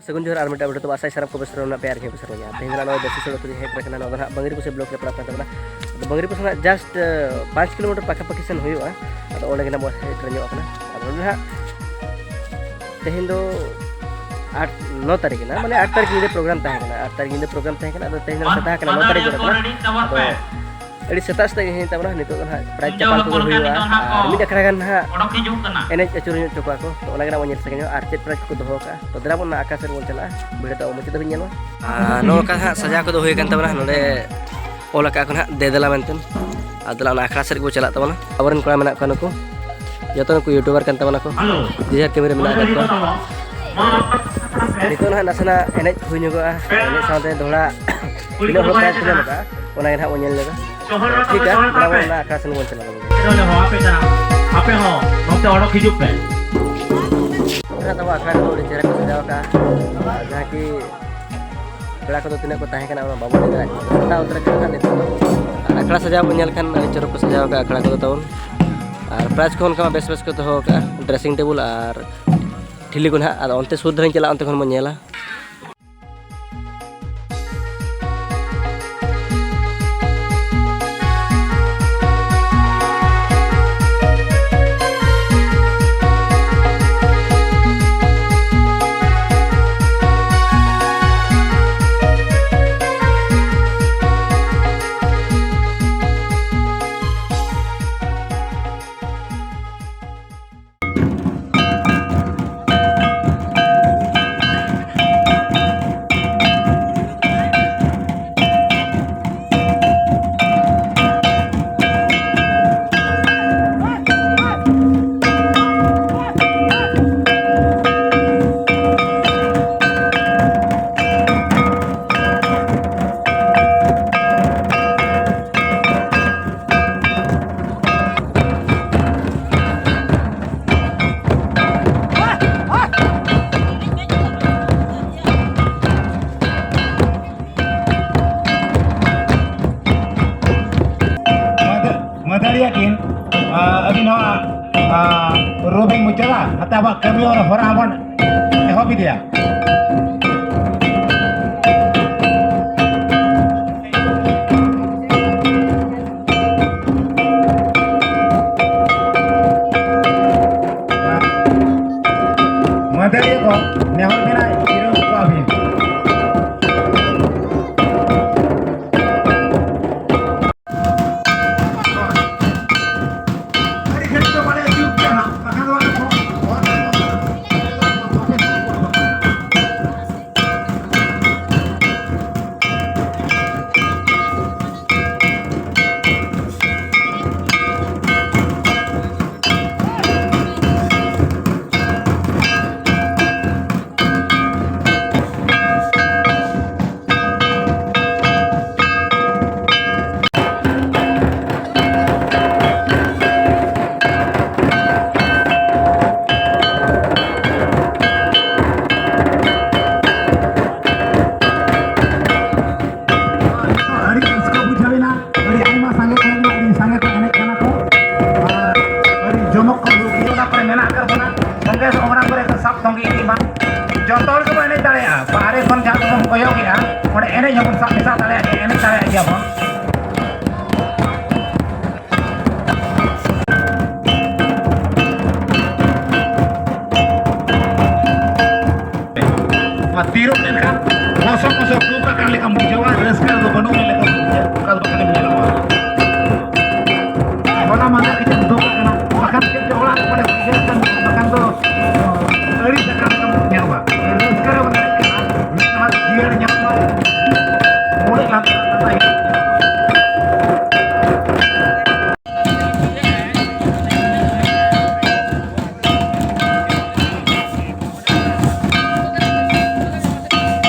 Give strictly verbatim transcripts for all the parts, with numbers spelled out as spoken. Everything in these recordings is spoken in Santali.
ᱥᱟᱹᱜᱩᱱ ᱡᱚᱦᱟᱨ ᱟᱨ ᱢᱤᱫᱴᱟᱝ video ᱛᱮ ᱟᱥᱟᱭ ᱥᱟᱱᱟᱢ ᱠᱚ ᱵᱮᱥ ᱨᱮ ᱢᱮᱱᱟᱜ ᱯᱮᱭᱟ ᱟᱨ ᱤᱧ ᱦᱚᱸ ᱵᱮᱥ ᱨᱮ ᱢᱮᱱᱟᱜᱼᱟ᱾ ᱛᱮᱦᱮᱧ ᱫᱚ ᱱᱚᱜᱼᱚᱭ ᱫᱮᱥᱤ ᱥᱚᱲᱚᱠ ᱛᱮᱞᱤᱧ ᱦᱮᱡ ᱥᱮᱴᱮᱨ ᱟᱠᱟᱱᱟ᱾ ᱱᱚᱣᱟ ᱫᱚ ᱱᱟᱦᱟᱜ ᱵᱟᱝᱨᱤᱯᱩᱥ block ᱨᱮ ᱯᱟᱲᱟᱜ ᱠᱟᱱ ᱛᱟᱵᱚᱱᱟ᱾ ᱟᱫᱚ ᱵᱟᱝᱨᱤᱯᱩᱥ ᱠᱷᱚᱱᱟᱜ just ᱯᱟᱸᱪ ᱠᱤᱞᱳᱢᱤᱴᱟᱨ ᱯᱟᱠᱟᱯᱟᱠᱤ ᱥᱮᱱ ᱦᱩᱭᱩᱜᱼᱟ᱾ ᱟᱫᱚ ᱚᱸᱰᱮ ᱜᱮ ᱱᱟᱦᱟᱜ ᱵᱚᱱ ᱥᱮᱴᱮᱨ ᱧᱚᱜ ᱟᱠᱟᱱᱟ᱾ ᱟᱫᱚ ᱱᱚᱰᱮ ᱱᱟᱦᱟᱜ ᱛᱮᱦᱮᱧ ᱫᱚ ᱟᱴ ᱱᱚ ᱛᱟᱹᱨᱤᱠᱷ ᱠᱟᱱᱟ, ᱢᱟᱱᱮ ᱟᱴ ᱛᱟᱹᱨᱤᱠᱷ ᱧᱤᱫᱟᱹ program ᱛᱟᱦᱮᱸ ᱠᱟᱱᱟ, ᱟᱴ ᱛᱟᱹᱨᱤᱠᱷ ᱧᱤᱫᱟᱹ program ᱛᱟᱦᱮᱸ ᱠᱟᱱᱟ᱾ ᱟᱫᱚ ᱛᱮᱦᱮᱧ ᱫᱚ ᱥᱮᱛᱟᱜ ᱠᱟᱱᱟ, ᱱᱚ ᱛᱟᱹᱨᱤᱠᱷ ᱡᱚᱲᱟ ᱠᱟᱱᱟ᱾ ᱟᱫᱚ ᱟᱹᱰᱤ ᱥᱮᱛᱟᱜ ᱥᱮᱛᱟᱜ ᱜᱮ ᱦᱮᱡ ᱛᱟᱵᱚᱱᱟ᱾ ᱱᱤᱛᱚᱜ ᱫᱚ ᱱᱟᱦᱟᱜ prize ᱪᱟᱯᱟᱞ ᱠᱚᱫᱚ ᱦᱩᱭᱩᱜᱼᱟ ᱟᱨ ᱢᱤᱫ ᱟᱠᱷᱲᱟ ᱜᱟᱱ ᱱᱟᱦᱟᱜ ᱮᱱᱮᱡ ᱟᱹᱪᱩᱨ ᱧᱚᱜ ᱦᱚᱪᱚ ᱠᱚᱣᱟ ᱠᱚ᱾ ᱛᱚ ᱚᱱᱟ ᱜᱮ ᱱᱟᱦᱟᱜ ᱵᱚᱱ ᱧᱮᱞ ᱥᱟᱸᱜᱮ ᱧᱚᱜᱼᱟ ᱟᱨ ᱪᱮᱫ prize ᱠᱚᱠᱚ ᱫᱚᱦᱚ ᱠᱟᱜᱼᱟ᱾ ᱛᱚ ᱫᱮᱞᱟ ᱵᱚᱱ ᱚᱱᱟ ᱟᱠᱷᱲᱟ ᱥᱮᱫ ᱵᱚᱱ ᱪᱟᱞᱟᱜᱼᱟ, video ᱫᱚ ᱢᱩᱪᱟᱹᱫ ᱫᱷᱟᱹᱵᱤᱡ ᱧᱮᱞ ᱢᱟ᱾ ᱟᱨ ᱱᱚᱜᱼᱚ ᱱᱚᱝᱠᱟ ᱦᱟᱸᱜ ᱥᱟᱡᱟᱣ ᱠᱚᱫᱚ ᱦᱩᱭ ᱟᱠᱟᱱ ᱛᱟᱵᱚᱱᱟ, ᱱᱚᱰᱮ ᱚᱞ ᱟᱠᱟᱫ ᱠᱚ ᱱᱟᱦᱟᱜ ᱫᱮ ᱫᱮᱞᱟ ᱢᱮᱱᱛᱮ᱾ ᱟᱨ ᱫᱮᱞᱟ ᱚᱱᱟ ᱟᱠᱷᱲᱟ ᱥᱮᱫ ᱜᱮᱵᱚ ᱪᱟᱞᱟᱜ ᱛᱟᱵᱚᱱᱟ᱾ ᱟᱵᱚᱨᱮᱱ ᱠᱚᱲᱟ ᱢᱮᱱᱟᱜ ᱠᱚᱣᱟ ᱱᱩᱠᱩ, ᱡᱚᱛᱚ ᱱᱩᱠᱩ YouTuber ᱠᱟᱱ ᱛᱟᱵᱚᱱᱟ ᱠᱚ, ᱡᱮ ᱡᱟᱦᱟᱸ ᱠᱟᱹᱢᱤ ᱨᱮ ᱢᱮᱱᱟᱜ ᱟᱠᱟᱫ ᱠᱚᱣᱟ᱾ ᱱᱤᱛᱚᱜ ᱱᱟᱦᱟᱜ ᱱᱟᱥᱮᱱᱟᱜ ᱮᱱᱮᱡ ᱦᱩᱭ ᱧᱚᱜᱚᱜᱼᱟ, ᱮᱱᱮᱡ ᱥᱟᱶᱛᱮ ᱫᱚᱦᱲᱟ ᱛᱤᱱᱟᱹᱜ ᱦᱚᱲ prize ᱠᱚ ᱧᱟᱢ ᱟᱠᱟᱫᱼᱟ, ᱚᱱᱟ ᱜᱮ ᱱᱟᱦᱟᱜ ᱵᱚᱱ ᱧᱮᱞ ᱧᱚᱜᱟ᱾ ᱴᱷᱤᱠ ᱜᱮᱭᱟ, ᱫᱮᱞᱟ ᱵᱚᱱ ᱚᱱᱟ ᱟᱠᱷᱲᱟ ᱥᱮᱱ ᱵᱚᱱ ᱪᱟᱞᱟᱜᱼᱟ᱾ ᱟᱯᱮ ᱦᱚᱸ, ᱟᱯᱮ ᱦᱚᱸ ᱱᱚᱛᱮ ᱚᱰᱚᱠ ᱦᱤᱡᱩᱜ ᱯᱮ᱾ ᱱᱟᱦᱟᱜ ᱛᱟᱵᱚ ᱟᱠᱷᱲᱟ ᱠᱚᱫᱚ ᱟᱹᱰᱤ ᱪᱮᱦᱨᱟ ᱠᱚ ᱥᱟᱡᱟᱣ ᱟᱠᱟᱫᱼᱟ, ᱟᱨ ᱡᱟᱦᱟᱸ ᱠᱤ ᱯᱮᱲᱟ ᱠᱚᱫᱚ ᱛᱤᱱᱟᱹᱜ ᱠᱚ ᱛᱟᱦᱮᱸ ᱠᱟᱱᱟ, ᱚᱱᱟ ᱵᱟᱵᱚᱱ ᱞᱟᱹᱭ ᱫᱟᱲᱮᱭᱟᱜ ᱠᱟᱱᱟ᱾ ᱥᱮᱛᱟᱜ ᱩᱛᱟᱹᱨ ᱟᱠᱟᱱᱟ ᱱᱤᱛᱚᱜ ᱫᱚ᱾ ᱟᱨ ᱟᱠᱷᱲᱟ ᱥᱟᱡᱟᱣ ᱵᱚᱱ ᱧᱮᱞ ᱠᱷᱟᱱ, ᱟᱹᱰᱤ ᱪᱚᱨᱚᱠ ᱠᱚ ᱥᱟᱡᱟᱣ ᱟᱠᱟᱫ ᱟᱠᱷᱲᱟ ᱠᱚᱫᱚ ᱛᱟᱵᱚᱱ᱾ ᱟᱨ prize ᱠᱚᱦᱚᱸ ᱚᱱᱠᱟ ᱢᱟ ᱵᱮᱥ ᱵᱮᱥ ᱠᱚ ᱫᱚᱦᱚ ᱟᱠᱟᱫᱼᱟ, dressing table ᱟᱨ ᱴᱷᱤᱞᱤ ᱠᱚ ᱱᱟᱦᱟᱜ᱾ ᱟᱫᱚ ᱚᱱᱛᱮ ᱥᱩᱨ ᱫᱷᱟᱨᱟᱧ ᱪᱟᱞᱟᱜᱼᱟ, ᱚᱱᱛᱮ ᱠᱷᱚᱱ ᱵᱚᱱ ᱧᱮᱞᱟ᱾ ᱢᱟᱹᱫᱟᱹᱲᱤᱭᱟᱹ ᱠᱤᱱ, ᱟᱹᱵᱤᱱ ᱦᱚᱸ ᱨᱩ ᱵᱤᱱ ᱢᱩᱪᱟᱹᱫᱟ, ᱱᱚᱛᱮ ᱟᱵᱚᱣᱟᱜ ᱠᱟᱹᱢᱤ ᱦᱚᱨᱟ ᱵᱚᱱ ᱮᱦᱚᱵ ᱤᱫᱤᱭᱟ᱾ ᱫᱟᱲᱮᱭᱟᱜᱼᱟ, ᱵᱟᱦᱨᱮ ᱠᱷᱚᱱ ᱡᱟᱦᱟᱸ ᱠᱚᱵᱚᱱ ᱠᱚᱭᱚᱜᱮᱜᱼᱟ, ᱚᱸᱰᱮ ᱮᱱᱮᱡ ᱦᱚᱸᱵᱚᱱ ᱥᱟᱵ ᱢᱮᱥᱟ ᱫᱟᱲᱮᱭᱟᱜ ᱜᱮᱭᱟ, ᱮᱱᱮᱡ ᱫᱟᱲᱮᱭᱟᱜ ᱜᱮᱭᱟ ᱵᱚᱱ᱾ ᱟᱨ ᱛᱤᱨᱚᱜ ᱞᱮᱱᱠᱷᱟᱱ ᱵᱚᱥᱚ ᱵᱚᱥᱚ ᱫᱩᱠ ᱟᱠᱟᱱ ᱞᱮᱠᱟᱢ ᱵᱩᱡᱷᱟᱹᱣᱟ, ᱨᱟᱹᱥᱠᱟᱹ ᱨᱮᱫᱚ ᱵᱟᱹᱱᱩᱜ ᱢᱮ ᱞᱮᱠᱟᱢ ᱵᱩᱡᱷᱟᱹᱣᱟ, ᱚᱱᱠᱟ ᱫᱚ ᱵᱟᱠᱷᱟᱱᱮᱢ ᱧᱮᱞᱚᱜᱼᱟ᱾ ᱦᱚᱞᱟ ᱢᱟᱦᱫᱮᱨ ᱠᱟᱹᱴᱤᱡ ᱮᱢ ᱫᱩᱠ ᱟᱠᱟᱱᱟ, ᱵᱟᱠᱷᱟᱱ ᱪᱮᱫ ᱪᱚ ᱚᱲᱟᱜ ᱨᱮ ᱯᱟᱞᱮ ᱤᱭᱟᱹ ᱠᱟᱱ, ᱵᱟᱠᱷᱟᱱ ᱫᱚ ᱟᱹᱲᱤᱥ ᱟᱠᱟᱱ ᱞᱮᱠᱟᱢ ᱧᱮᱞᱚᱜᱼᱟ᱾ ᱨᱟᱹᱥᱠᱟᱹ ᱨᱮ ᱵᱟᱠᱷᱟᱱ ᱪᱮᱫ ᱠᱟᱱᱟ, ᱢᱤᱫ ᱦᱚᱲ ᱡᱤᱭᱟᱹᱲ ᱧᱟᱢᱚᱜᱼᱟ, ᱢᱩᱞᱩᱡ ᱞᱟᱸᱫᱟ ᱞᱟᱸᱫᱟ ᱦᱤᱡᱩᱜᱼᱟ᱾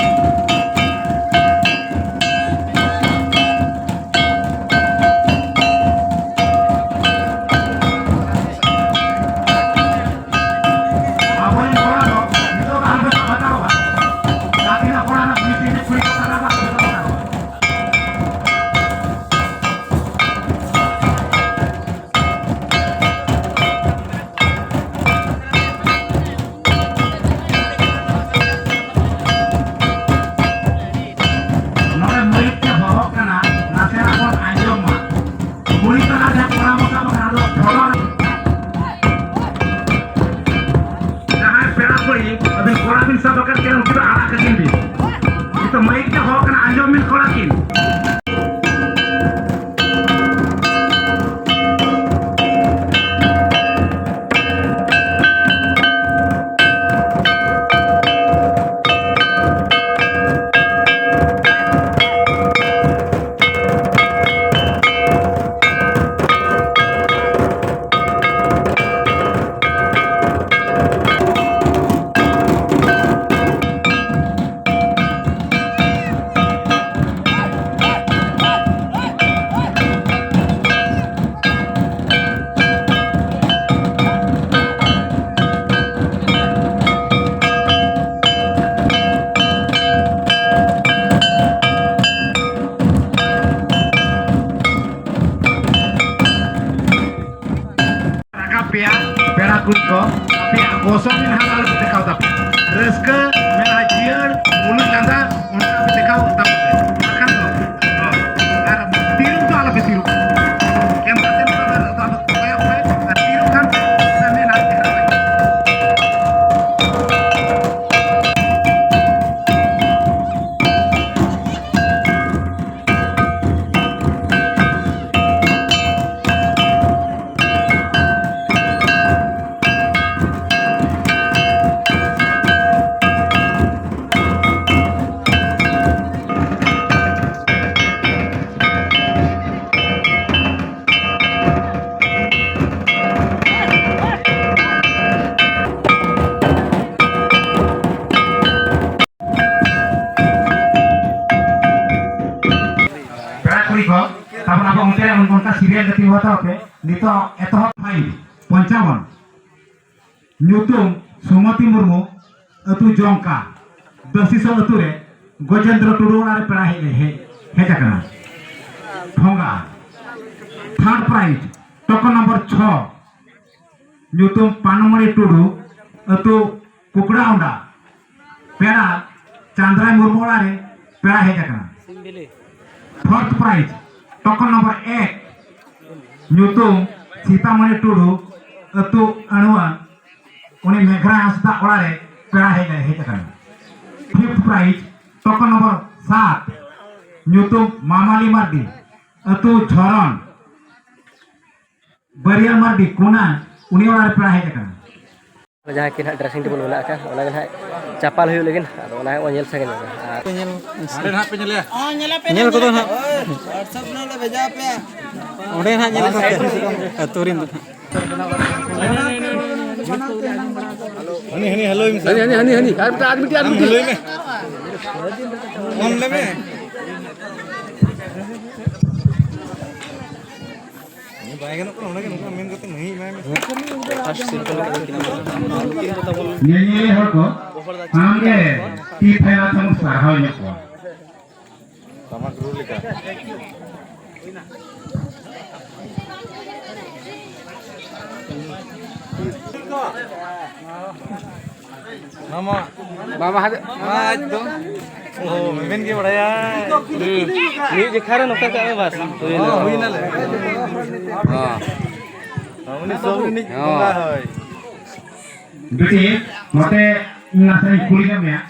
ᱟᱵᱚᱨᱮᱱ ᱠᱚᱲᱟ ᱫᱚ ᱱᱤᱛᱚᱜ ᱫᱚ ᱟᱞᱚ ᱯᱮ ᱦᱟᱛᱟᱣᱟ᱾ ᱟᱹᱵᱤᱱᱟᱜ ᱠᱚᱲᱟ ᱨᱮᱱᱟᱜ ᱵᱤᱥᱤ ᱠᱩᱲᱤ ᱠᱚ ᱥᱟᱞᱟᱜ ᱵᱟᱠᱚ ᱦᱟᱛᱟᱣᱟ᱾ ᱱᱚᱰᱮ ᱢᱟᱹᱭᱤᱠ ᱛᱮ ᱦᱚᱦᱚᱜ ᱠᱟᱱᱟ, ᱱᱟᱥᱮᱱᱟᱜ ᱵᱚᱱ ᱟᱸᱡᱚᱢ ᱢᱟ᱾ ᱠᱩᱲᱤ ᱛᱟᱞᱟ ᱨᱮ ᱠᱚᱲᱟ ᱢᱚᱴᱟ ᱵᱟᱠᱷᱟᱱ ᱟᱫᱚ ᱯᱷᱚᱞᱚᱱ᱾ ᱡᱟᱦᱟᱸᱭ ᱯᱮᱲᱟ ᱠᱩᱲᱤ ᱟᱹᱵᱤᱱ ᱠᱚᱲᱟ ᱵᱤᱱ ᱥᱟᱵ ᱟᱠᱟᱫ ᱠᱤᱱᱟ, ᱩᱱᱠᱤᱱ ᱫᱚ ᱟᱲᱟᱜ ᱠᱟᱹᱠᱤᱱ ᱵᱤᱱ᱾ ᱱᱤᱛᱚᱜ ᱢᱟᱹᱭᱤᱠ ᱛᱮ ᱦᱚᱦᱚᱜ ᱠᱟᱱᱟ, ᱟᱸᱡᱚᱢ ᱵᱤᱱ ᱠᱚᱲᱟ ᱠᱤᱱ᱾ ᱚᱱᱛᱮ ᱚᱱᱠᱟ ᱥᱤᱨᱤᱭᱟᱞ ᱜᱟᱛᱮ ᱦᱟᱛᱟᱣ ᱯᱮ᱾ ᱱᱤᱛᱚᱜ ᱮᱛᱚᱦᱚᱵ ᱯᱷᱟᱭᱤᱵᱷ ᱯᱚᱧᱪᱟᱵᱚᱱ᱾ ᱧᱩᱛᱩᱢ ᱥᱩᱢᱚᱛᱤ ᱢᱩᱨᱢᱩ, ᱟᱹᱛᱩ ᱡᱚᱝᱠᱟ, ᱫᱟᱹᱥᱤᱥᱚᱞ ᱟᱹᱛᱩ ᱨᱮ ᱜᱚᱡᱮᱱᱫᱨᱚ ᱴᱩᱰᱩ ᱚᱲᱟᱜ ᱨᱮ ᱯᱮᱲᱟ ᱦᱮᱡ, ᱦᱮᱡ, ᱦᱮᱡ ᱟᱠᱟᱱᱟ᱾ ᱴᱷᱚᱸᱜᱟ, ᱛᱷᱟᱨᱰ ᱯᱨᱟᱭᱤᱡᱽ, ᱴᱳᱠᱚᱱ ᱱᱚᱢᱵᱚᱨ ᱪᱷᱚ, ᱧᱩᱛᱩᱢ ᱯᱟᱱᱢᱚᱬᱤ ᱴᱩᱰᱩ, ᱟᱹᱛᱩ ᱠᱩᱠᱲᱟ ᱚᱸᱰᱟ, ᱯᱮᱲᱟ ᱪᱟᱸᱫᱽᱨᱟᱭ ᱢᱩᱨᱢᱩ ᱚᱲᱟᱜ ᱨᱮ ᱯᱮᱲᱟ ᱦᱮᱡ ᱟᱠᱟᱱᱟ᱾ ᱯᱷᱳᱨᱛᱷ ᱯᱨᱟᱭᱤᱡᱽ, ᱴᱳᱠᱚᱱ ᱱᱚᱢᱵᱚᱨ ᱮᱠ, ᱧᱩᱛᱩᱢ ᱥᱤᱛᱟᱢᱚᱬᱤ ᱴᱩᱰᱩ, ᱟᱹᱛᱩ ᱟᱹᱲᱩᱣᱟ, ᱩᱱᱤ ᱢᱮᱜᱷᱨᱟ ᱦᱟᱸᱥᱫᱟ ᱚᱲᱟᱜ ᱨᱮ ᱯᱮᱲᱟ ᱦᱮᱡ, ᱦᱮᱡ ᱟᱠᱟᱱᱟ᱾ ᱯᱷᱤᱯᱛᱷ ᱯᱨᱟᱭᱤᱡᱽ, ᱴᱳᱠᱚᱱ ᱱᱚᱢᱵᱚᱨ ᱥᱟᱛ, ᱧᱩᱛᱩᱢ ᱢᱟᱢᱟᱞᱤ ᱢᱟᱨᱰᱤ, ᱟᱹᱛᱩ ᱡᱷᱚᱨᱚᱱ, ᱵᱟᱹᱨᱤᱭᱟᱹ ᱢᱟᱨᱰᱤ ᱠᱚᱱᱟ, ᱩᱱᱤ ᱚᱲᱟᱜ ᱨᱮ ᱯᱮᱲᱟ ᱦᱮᱡ ᱟᱠᱟᱱᱟ᱾ ᱡᱟᱦᱟᱸ ᱠᱤ ᱱᱟᱦᱟᱜ ᱰᱨᱮᱥᱤᱝ ᱴᱮᱵᱚᱞ ᱢᱮᱱᱟᱜ ᱟᱠᱟᱫ, ᱚᱱᱟ ᱜᱮ ᱱᱟᱦᱟᱜ ᱪᱟᱯᱟᱞ ᱦᱩᱭᱩᱜ ᱞᱟᱹᱜᱤᱫ, ᱟᱫᱚ ᱚᱱᱟ ᱦᱚᱸ ᱧᱮᱞ ᱥᱟᱸᱜᱮ ᱧᱚᱜ ᱟᱨ ᱧᱮᱞ ᱦᱟᱸᱰᱮ ᱱᱟᱦᱟᱜ ᱯᱮ ᱧᱮᱞᱮᱭᱟ᱾ ᱦᱚᱸ, ᱧᱮᱞ ᱟᱯᱮ ᱧᱮᱞ ᱱᱟᱦᱟᱜ ᱠᱚᱫᱚ ᱱᱟᱦᱟᱜ᱾ WhatsApp ᱨᱮ ᱱᱟᱦᱟᱜ ᱞᱮ ᱵᱷᱮᱡᱟ ᱟᱯᱮᱭᱟ᱾ ᱚᱸᱰᱮ ᱱᱟᱦᱟᱜ ᱧᱮᱞ ᱠᱚᱯᱮ᱾ ᱟᱹᱛᱩ ᱨᱮᱱ ᱫᱚ ᱱᱟᱦᱟᱜ᱾ ᱦᱟᱹᱱᱤ, ᱦᱟᱹᱱᱤ, ᱦᱮᱞᱳᱭ ᱢᱮᱥᱮ᱾ ᱦᱟᱹᱱᱤ, ᱦᱟᱹᱱᱤ, ᱦᱟᱹᱱᱤ, ᱦᱟᱹᱱᱤ᱾ ᱟᱨ ᱢᱤᱫᱴᱟᱝ, ᱟᱨ ᱢᱤᱫᱴᱟᱝ, ᱟᱨ ᱟᱢ ᱢᱤᱫᱴᱟᱝ᱾ ᱦᱮᱞᱳᱭ ᱢᱮ᱾ ᱯᱷᱳᱱ ᱞᱮ ᱢᱮ᱾ ᱵᱟᱭ ᱜᱟᱱᱚᱜ ᱠᱟᱱᱟ, ᱚᱱᱟᱜᱮ ᱱᱚᱝᱠᱟ ᱢᱮᱱ ᱠᱟᱛᱮ ᱱᱟᱹᱦᱤ ᱮᱢᱟᱭ ᱢᱮ᱾ ᱧᱮᱧᱮᱞᱤᱭᱟᱹ ᱦᱚᱲ ᱠᱚ, ᱟᱢᱜᱮ ᱛᱤ ᱛᱷᱟᱭᱚ ᱛᱮᱵᱚᱱ ᱥᱟᱨᱦᱟᱣ ᱧᱚᱜ ᱠᱚᱣᱟ᱾ ᱴᱟᱢᱟᱠ ᱨᱩ ᱞᱮᱠᱟ᱾ ᱢᱟᱢᱟ᱾ ᱢᱟᱢᱟ ᱦᱟᱫ-, ᱟᱡ ᱫᱚ᱾ ᱚ, ᱢᱮᱢᱮᱱ ᱜᱮ ᱵᱟᱲᱟᱭᱟ᱾ ᱦᱩᱸ᱾ ᱢᱤᱫ ᱡᱮᱠᱷᱟ ᱨᱮ ᱱᱚᱝᱠᱟ ᱠᱟᱜ ᱢᱮ, ᱵᱟᱥ᱾ ᱦᱩᱭᱱᱟ᱾ ᱦᱚᱸ, ᱦᱩᱭᱱᱟ ᱞᱮ᱾ ᱦᱚᱸ᱾ ᱩᱱᱤ ᱥᱚᱵ ᱨᱤᱱᱤᱡ ᱦᱚᱸ᱾ ᱵᱚᱸᱜᱟ ᱦᱳᱭ᱾ ᱵᱤᱴᱤ, ᱱᱚᱛᱮ ᱤᱧ ᱱᱟᱥᱮᱧ ᱠᱩᱞᱤ ᱧᱚᱜ ᱢᱮᱭᱟ᱾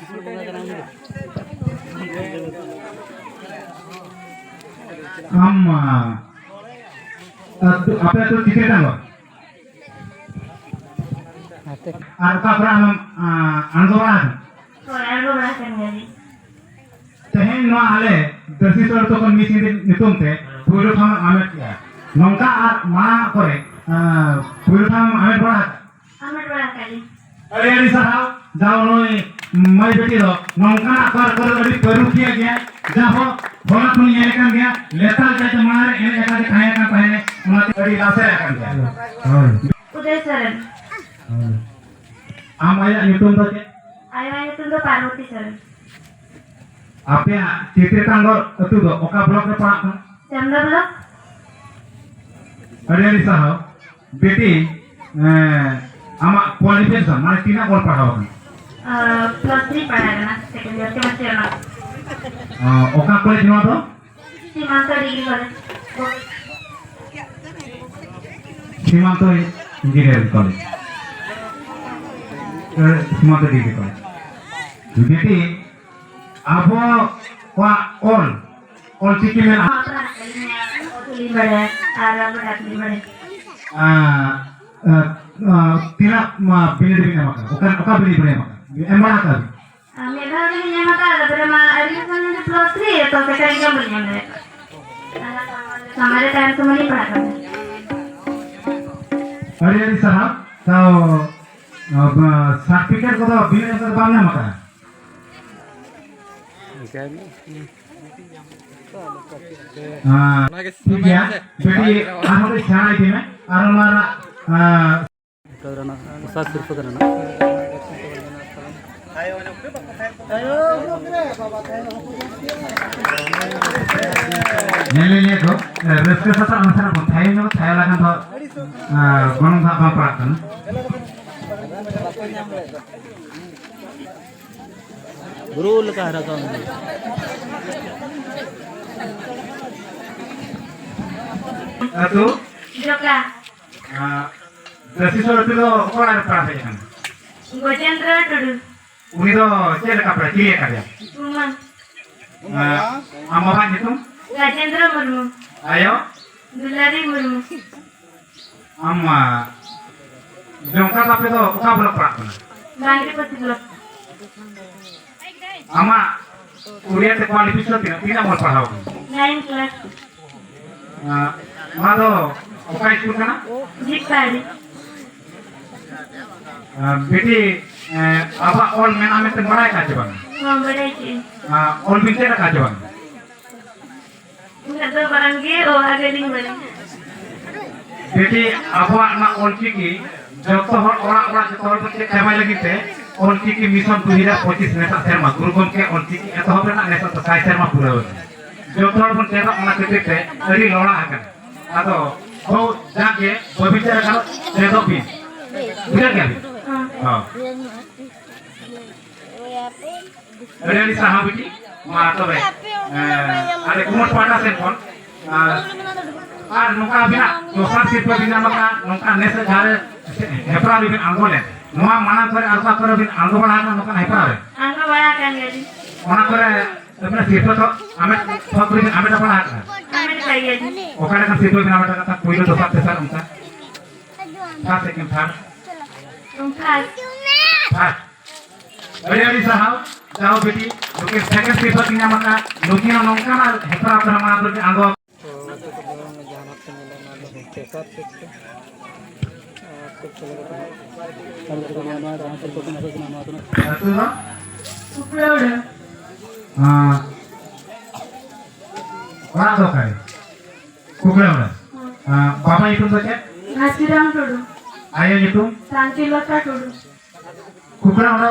ᱟᱢ, ᱟ, ᱟᱹᱛᱩ, ᱟᱯᱮ ᱟᱹᱛᱩ ᱪᱤᱛᱟᱹᱨ ᱰᱟᱸᱜᱚᱨ? ᱟᱨ ᱚᱠᱟ ᱠᱚᱨᱮ ᱟᱢᱮᱢ, ᱟ, ᱟᱬᱜᱚ ᱵᱟᱲᱟ ᱟᱠᱟᱱᱟ? ᱦᱳᱭ, ᱟᱬᱜᱚ ᱵᱟᱲᱟ ᱟᱠᱟᱱ ᱜᱮᱭᱟᱞᱤᱧ᱾ ᱛᱮᱦᱮᱧ ᱱᱚᱣᱟ ᱟᱞᱮ ᱫᱟᱹᱥᱤ ᱥᱚᱲ ᱛᱚᱠᱷᱚᱱ ᱢᱤᱫ ᱧᱤᱫᱟᱹ ᱧᱩᱛᱩᱢ ᱛᱮ ᱯᱩᱭᱞᱩ ᱴᱷᱟᱶ ᱮᱢ ᱦᱟᱢᱮᱴ ᱠᱮᱜᱼᱟ᱾ ᱱᱚᱝᱠᱟ ᱟᱨ ᱢᱟᱲᱟᱝ ᱠᱚᱨᱮ, ᱟ, ᱯᱩᱭᱞᱩ ᱴᱷᱟᱶ ᱮᱢ ᱦᱟᱢᱮᱴ ᱵᱟᱲᱟ ᱟᱠᱟᱫᱟ? ᱦᱟᱢᱮᱴ ᱵᱟᱲᱟ ᱟᱠᱟᱫ ᱞᱤᱧ᱾ ᱟᱹᱰᱤ ᱟᱹᱰᱤ ᱥᱟᱨᱦᱟᱣ᱾ ᱡᱟᱣ ᱱᱩᱭ ᱢᱟᱹᱭ ᱵᱤᱴᱤ ᱫᱚ ᱱᱚᱝᱠᱟᱱᱟᱜ ᱯᱟᱨᱠ ᱠᱚᱨᱮ ᱟᱹᱰᱤ ᱯᱟᱹᱨᱩᱠᱷᱤᱭᱟᱹ ᱜᱮᱭᱟ, ᱡᱟᱦᱟᱸ ᱦᱚᱲ ᱠᱷᱚᱱ ᱧᱮᱞ ᱟᱠᱟᱱ ᱜᱮᱭᱟ, ᱞᱮᱛᱟᱲ ᱠᱟᱭᱛᱮ ᱢᱟᱲᱟᱝ ᱨᱮ ᱮᱱᱮᱡ ᱟᱠᱟᱫ ᱛᱟᱦᱮᱸ ᱠᱟᱱ ᱛᱟᱦᱮᱸ, ᱚᱱᱟᱛᱮ ᱟᱹᱰᱤ ᱞᱟᱥᱮᱨ ᱟᱠᱟᱱ ᱜᱮᱭᱟ᱾ ᱦᱳᱭ᱾ ᱩᱫᱚᱭ ᱥᱚᱨᱮᱱ᱾ ᱦᱳᱭ᱾ ᱟᱢ ᱟᱭᱟᱜ ᱧᱩᱛᱩᱢ ᱫᱚ ᱪᱮᱫ? ᱟᱭᱳᱣᱟᱜ ᱧᱩᱛᱩᱢ ᱫᱚ ᱯᱟᱨᱵᱚᱛᱤ ᱥᱚᱨᱮᱱ᱾ ᱟᱯᱮᱭᱟᱜ ᱪᱤᱛᱨᱤ ᱴᱟᱸᱜᱚᱨ ᱟᱹᱛᱩ ᱫᱚ ᱚᱠᱟ ᱵᱞᱚᱠ ᱨᱮ ᱯᱟᱲᱟᱜ ᱠᱟᱱᱟ? ᱪᱟᱢᱰᱟ ᱵᱞᱚᱠ᱾ ᱟᱹᱰᱤ ᱟᱹᱰᱤ ᱥᱟᱨᱦᱟᱣ᱾ ᱵᱤᱴᱤ, ᱮᱸ, ᱟᱢᱟᱜ ᱠᱳᱣᱟᱞᱤᱯᱷᱤᱠᱮᱥᱚᱱ, ᱢᱟᱱᱮ ᱛᱤᱱᱟᱹᱜ ᱚᱞ ᱯᱟᱲᱦᱟᱣ ᱟᱠᱟᱱᱟ? ᱟᱸ, ᱯᱞᱟᱥ ᱛᱷᱨᱤ ᱯᱟᱲᱦᱟᱣ ᱟᱠᱟᱱᱟ, ᱥᱮᱠᱮᱱᱰ ᱤᱭᱟᱨ ᱠᱮᱢᱤᱥᱴᱨᱤ ᱚᱱᱟᱨᱥ᱾ ᱚ, ᱚᱠᱟ ᱠᱚᱞᱮᱡᱽ ᱱᱚᱣᱟ ᱫᱚ? Simanta degree college. Simanta engineering college. ᱮ, ᱥᱤᱢᱟᱱᱛᱚ ᱰᱤᱜᱽᱨᱤ ᱠᱚᱞᱮᱡᱽ᱾ ᱵᱤᱴᱤ, ᱟᱵᱚ ᱠᱚᱣᱟᱜ ᱚᱞ, ᱚᱞ ᱪᱤᱠᱤ ᱢᱮᱱᱟᱜᱼᱟ᱾ ᱚᱞ ᱞᱤᱧ ᱵᱟᱲᱟᱭᱟ ᱟᱨ ᱚᱞ ᱯᱟᱲᱦᱟᱣ ᱞᱤᱧ ᱵᱟᱲᱟᱭᱟ᱾ ᱟᱸ, ᱟᱸ, ᱟᱸ, ᱛᱤᱱᱟᱹᱜ, ᱢᱟ, ᱵᱤᱱᱤᱰ ᱵᱤᱱ ᱮᱢ ᱟᱠᱟᱫᱟ? ᱚᱠᱟ, ᱚᱠᱟ ᱵᱤᱱᱤᱰ ᱵᱤᱱ ᱮᱢ ᱟᱠᱟᱫᱟ? ᱮᱢ ᱵᱟᱲᱟ ᱟᱠᱟᱫᱟ ᱵᱤᱱ? ᱟᱨ ᱢᱤᱫ ᱫᱷᱟᱣ ᱜᱮᱞᱤᱧ ᱮᱢ ᱟᱠᱟᱫᱼᱟ, ᱛᱟᱨᱯᱚᱨᱮ ᱢᱟ ᱟᱹᱰᱤ ᱫᱤᱱ ᱠᱷᱚᱱ ᱤᱧ ᱫᱚ ᱯᱞᱟᱥ ᱛᱷᱨᱤ ᱨᱮ, ᱛᱚ ᱥᱮᱠᱮᱱᱰ ᱮᱠᱡᱟᱢ ᱵᱟᱹᱞᱤᱧ ᱮᱢ ᱫᱟᱲᱮᱭᱟᱜ ᱠᱟᱱᱟ᱾ ᱥᱟᱢᱟᱨ ᱨᱮ ᱛᱟᱭᱚᱢ ᱥᱚᱢᱚᱭ ᱞᱤᱧ ᱯᱟᱲᱦᱟᱜ ᱠᱟᱱᱟ᱾ ᱟᱹᱰᱤ ᱟᱹᱰᱤ ᱥᱟᱨᱦᱟᱣ᱾ ᱛᱚ, ᱟᱵ-, ᱥᱟᱨᱴᱤᱯᱷᱤᱠᱮᱴ ᱠᱚᱫᱚ ᱵᱤᱱ ᱮᱢ ᱠᱟᱛᱮ ᱵᱟᱢ ᱧᱟᱢ ᱟᱠᱟᱫᱟ? ᱦᱮᱸ, ᱚᱱᱟᱜᱮ ᱴᱷᱤᱠ ᱜᱮᱭᱟ᱾ ᱥᱟᱢᱟᱭ ᱢᱮ᱾ ᱵᱤᱴᱤ, ᱟᱨᱦᱚᱸ ᱠᱟᱹᱡ ᱥᱮᱬᱟ ᱤᱫᱤ ᱢᱮ᱾ ᱟᱨ ᱚᱱᱟ ᱨᱮᱱᱟᱜ, ᱟᱸ, ᱱᱤᱛᱚᱜ ᱨᱮᱱᱟᱜ ᱚᱥᱟᱨ ᱥᱤᱨᱯᱟᱹ ᱠᱟᱱᱟ ᱱᱟᱜ᱾ ᱧᱮᱞ ᱧᱮᱞ ᱠᱚ, ᱮ, ᱨᱟᱹᱥᱠᱟᱹ ᱥᱟᱛᱟᱜ ᱱᱟᱥᱮᱱᱟᱜ ᱵᱚᱱ ᱛᱷᱟᱭᱚ ᱧᱚᱜ, ᱛᱷᱟᱭᱚ ᱞᱮᱠᱷᱟᱱ ᱫᱚ, ᱮ, ᱜᱚᱱᱚᱝ ᱫᱚ ᱦᱟᱸᱜ ᱵᱟᱝ ᱯᱟᱲᱟᱜ ᱠᱟᱱᱟ᱾ ᱵᱩᱨᱩ ᱞᱮᱠᱟ ᱦᱟᱨᱟ ᱠᱚᱜᱼᱟ᱾ ᱟᱹᱛᱩ? ᱡᱚᱠᱟ᱾ ᱟᱸ, ᱫᱟᱹᱥᱤᱥᱚᱨ ᱟᱹᱛᱩ ᱫᱚ ᱚᱠᱟ ᱚᱲᱟᱜ ᱨᱮ ᱯᱟᱲᱟᱣ ᱦᱮᱡ ᱟᱠᱟᱱᱟ? ᱜᱚᱡᱮᱱᱫᱨᱚ ᱴᱩᱰᱩ᱾ ᱩᱱᱤ ᱫᱚ ᱪᱮᱫ ᱞᱮᱠᱟ ᱯᱮ ᱪᱤᱞᱤ ᱟᱠᱟᱫᱮᱭᱟ? ᱠᱩᱢᱟᱹᱝ᱾ ᱟᱸ, ᱟᱢ ᱵᱟᱵᱟᱣᱟᱜ ᱧᱩᱛᱩᱢ? ᱨᱟᱡᱮᱱᱫᱨᱚ ᱢᱩᱨᱢᱩ᱾ ᱟᱭᱳ? ᱫᱩᱞᱟᱨᱤ ᱢᱩᱨᱢᱩ᱾ ᱟᱢ, ᱟᱸ, ᱡᱚᱝᱠᱟ ᱫᱚ ᱟᱯᱮ ᱫᱚ ᱚᱠᱟ ᱵᱞᱚᱠ ᱯᱟᱲᱟᱜ ᱠᱟᱱᱟ? ᱵᱟᱝᱜᱤᱯᱚᱛᱤ ᱵᱞᱚᱠ᱾ ᱟᱢᱟᱜ ᱩᱲᱤᱭᱟ ᱛᱮ ᱠᱳᱣᱟᱞᱤᱯᱷᱤᱠᱮᱥᱚᱱ ᱛᱤᱱᱟᱹᱜ? ᱛᱤᱱᱟᱹᱜ ᱮᱢ ᱚᱞ ᱯᱟᱲᱦᱟᱣ ᱠᱟᱱᱟ? Nine class. ᱟᱸ, ᱱᱚᱣᱟ ᱫᱚ ᱚᱠᱟ ᱥᱠᱩᱞ ᱠᱟᱱᱟ? ᱡᱤᱯᱠᱟᱲᱤ᱾ ᱟᱨ ᱵᱤᱴᱤ, ᱮ, ᱟᱵᱚᱣᱟᱜ ᱚᱞ ᱢᱮᱱᱟᱜ ᱢᱮᱱᱛᱮ ᱵᱟᱲᱟᱭ ᱠᱟᱜ ᱪᱮ ᱵᱟᱝ? ᱦᱚᱸ, ᱵᱟᱲᱟᱭ ᱠᱮᱜᱼᱟᱹᱧ᱾ ᱟᱨ ᱚᱞ ᱵᱤᱱ ᱪᱮᱫ ᱟᱠᱟᱫ ᱪᱮ ᱵᱟᱝ? ᱩᱱᱟᱹᱜ ᱫᱚ ᱵᱟᱝ ᱜᱮ, ᱚ, ᱟᱜᱮ ᱞᱤᱧ ᱵᱟᱲᱟᱭᱟ᱾ ᱵᱤᱴᱤ, ᱟᱵᱚᱣᱟᱜ ᱚᱱᱟ ᱚᱞᱪᱤᱠᱤ ᱡᱚᱛᱚ ᱦᱚᱲ ᱚᱲᱟᱜ ᱚᱲᱟᱜ ᱡᱚᱛᱚ ᱦᱚᱲ ᱵᱚᱱ ᱪᱮᱫ ᱪᱟᱵᱟᱭ ᱞᱟᱹᱜᱤᱫ ᱛᱮ ᱚᱞᱪᱤᱠᱤ ᱢᱤᱥᱚᱱ ᱫᱩ ᱦᱟᱡᱟᱨ ᱯᱚᱸᱪᱤᱥ ᱱᱮᱥᱟᱜ ᱥᱮᱨᱢᱟ ᱜᱩᱨᱩ ᱜᱚᱢᱠᱮ ᱚᱞᱪᱤᱠᱤ ᱮᱛᱚᱦᱚᱵ ᱨᱮᱱᱟᱜ ᱱᱮᱥᱟᱜ ᱫᱚ ᱥᱟᱭ ᱥᱮᱨᱢᱟ ᱯᱩᱨᱟᱹᱣ ᱮᱱᱟ᱾ ᱡᱚᱛᱚ ᱦᱚᱲ ᱵᱚᱱ ᱪᱮᱫᱚᱜ, ᱚᱱᱟ ᱠᱷᱟᱹᱛᱤᱨ ᱛᱮ ᱟᱹᱰᱤ ᱞᱚᱲᱟ ᱟᱠᱟᱱᱟ᱾ ᱟᱫᱚ ᱦᱳ, ᱡᱟᱠ ᱜᱮ, ᱵᱟᱹᱵᱤᱱ ᱪᱮᱫ ᱟᱠᱟᱱ, ᱪᱮᱫᱚᱜ ᱵᱤᱱ᱾ ᱵᱩᱡᱷᱟᱹᱣ ᱠᱮᱜᱼᱟ ᱵᱤᱱ? ᱦᱚᱸ᱾ ᱟᱹᱰᱤ ᱟᱹᱰᱤ ᱥᱟᱨᱦᱟᱣ ᱵᱤᱴᱤ᱾ ᱢᱟ ᱛᱚᱵᱮ, ᱮᱸ, ᱟᱞᱮ ᱠᱩᱢᱟᱹᱝ ᱯᱟᱦᱴᱟ ᱥᱮᱫ ᱠᱷᱚᱱ, ᱟᱨ, ᱟᱨ ᱱᱚᱝᱠᱟ ᱟᱹᱵᱤᱱᱟᱜ ᱫᱚᱥᱟᱨ ᱥᱤᱨᱯᱟᱹ ᱵᱤᱱ ᱧᱟᱢ ᱟᱠᱟᱫᱼᱟ, ᱱᱚᱝᱠᱟ ᱱᱮᱥ ᱡᱟᱦᱟᱸ ᱨᱮ ᱦᱮᱯᱨᱟᱣ ᱨᱮᱵᱤᱱ ᱟᱬᱜᱚ ᱞᱮᱱ, ᱱᱚᱣᱟ ᱢᱟᱲᱟᱝ ᱠᱚᱨᱮ ᱟᱨ ᱚᱠᱟ ᱠᱚᱨᱮ ᱵᱤᱱ ᱟᱬᱜᱚ ᱵᱟᱲᱟ ᱟᱠᱟᱱᱟ ᱱᱚᱝᱠᱟᱱ ᱦᱮᱯᱨᱟᱣ ᱨᱮ? ᱟᱬᱜᱚ ᱵᱟᱲᱟ ᱟᱠᱟᱱ ᱜᱮᱭᱟᱞᱤᱧ᱾ ᱚᱱᱟ ᱠᱚᱨᱮ ᱟᱹᱵᱤᱱᱟᱜ ᱥᱤᱨᱯᱟᱹ ᱫᱚ ᱟᱢᱮᱴ, ᱥᱚᱵ ᱠᱚᱨᱮ ᱵᱤᱱ ᱟᱢᱮᱴ ᱵᱟᱲᱟ ᱟᱠᱟᱫᱼᱟ? ᱟᱢᱮᱴ ᱟᱠᱟᱫ ᱜᱮᱭᱟᱞᱤᱧ᱾ ᱚᱠᱟ ᱞᱮᱠᱟᱱ ᱥᱤᱨᱯᱟᱹ ᱵᱤᱱ ᱟᱢᱮᱴ ᱟᱠᱟᱫ ᱛᱟᱦᱮᱸᱫ? ᱯᱳᱭᱞᱳ, ᱫᱚᱥᱟᱨ, ᱛᱮᱥᱟᱨ ᱚᱱᱠᱟ? First, second, third? First. First. ᱟᱹᱰᱤ ᱟᱹᱰᱤ ᱥᱟᱨᱦᱟᱣ᱾ ᱡᱟᱦᱳ ᱵᱤᱴᱤ, ᱱᱩᱠᱤᱱ ᱥᱮᱠᱮᱱᱰ ᱥᱤᱨᱯᱟᱹ ᱠᱤᱱ ᱧᱟᱢ ᱟᱠᱟᱫᱼᱟ᱾ ᱱᱩᱠᱤᱱ ᱦᱚᱸ ᱱᱚᱝᱠᱟᱱᱟᱜ ᱦᱮᱯᱨᱟᱣ ᱠᱚᱨᱮ ᱢᱟᱲᱟᱝ ᱨᱮ ᱟᱬᱜᱚ᱾ ᱟᱹᱛᱩ ᱫᱚ? ᱠᱩᱠᱲᱟᱹᱣᱲᱟᱹ᱾ ᱟᱸ, ᱚᱲᱟᱜ ᱫᱚ ᱚᱠᱟᱨᱮ? ᱠᱩᱠᱲᱟᱹᱣᱲᱟᱹ᱾ ᱦᱮᱸ᱾ ᱟᱸ, ᱵᱟᱵᱟ ᱧᱩᱛᱩᱢ ᱫᱚ ᱪᱮᱫ? ᱜᱷᱟᱥᱤᱨᱟᱢ ᱴᱩᱰᱩ᱾ ᱟᱭᱳ ᱧᱩᱛᱩᱢ? ᱥᱟᱱᱛᱤᱞᱚᱛᱟ ᱴᱩᱰᱩ᱾ ᱠᱩᱠᱲᱟᱹᱣᱲᱟᱹ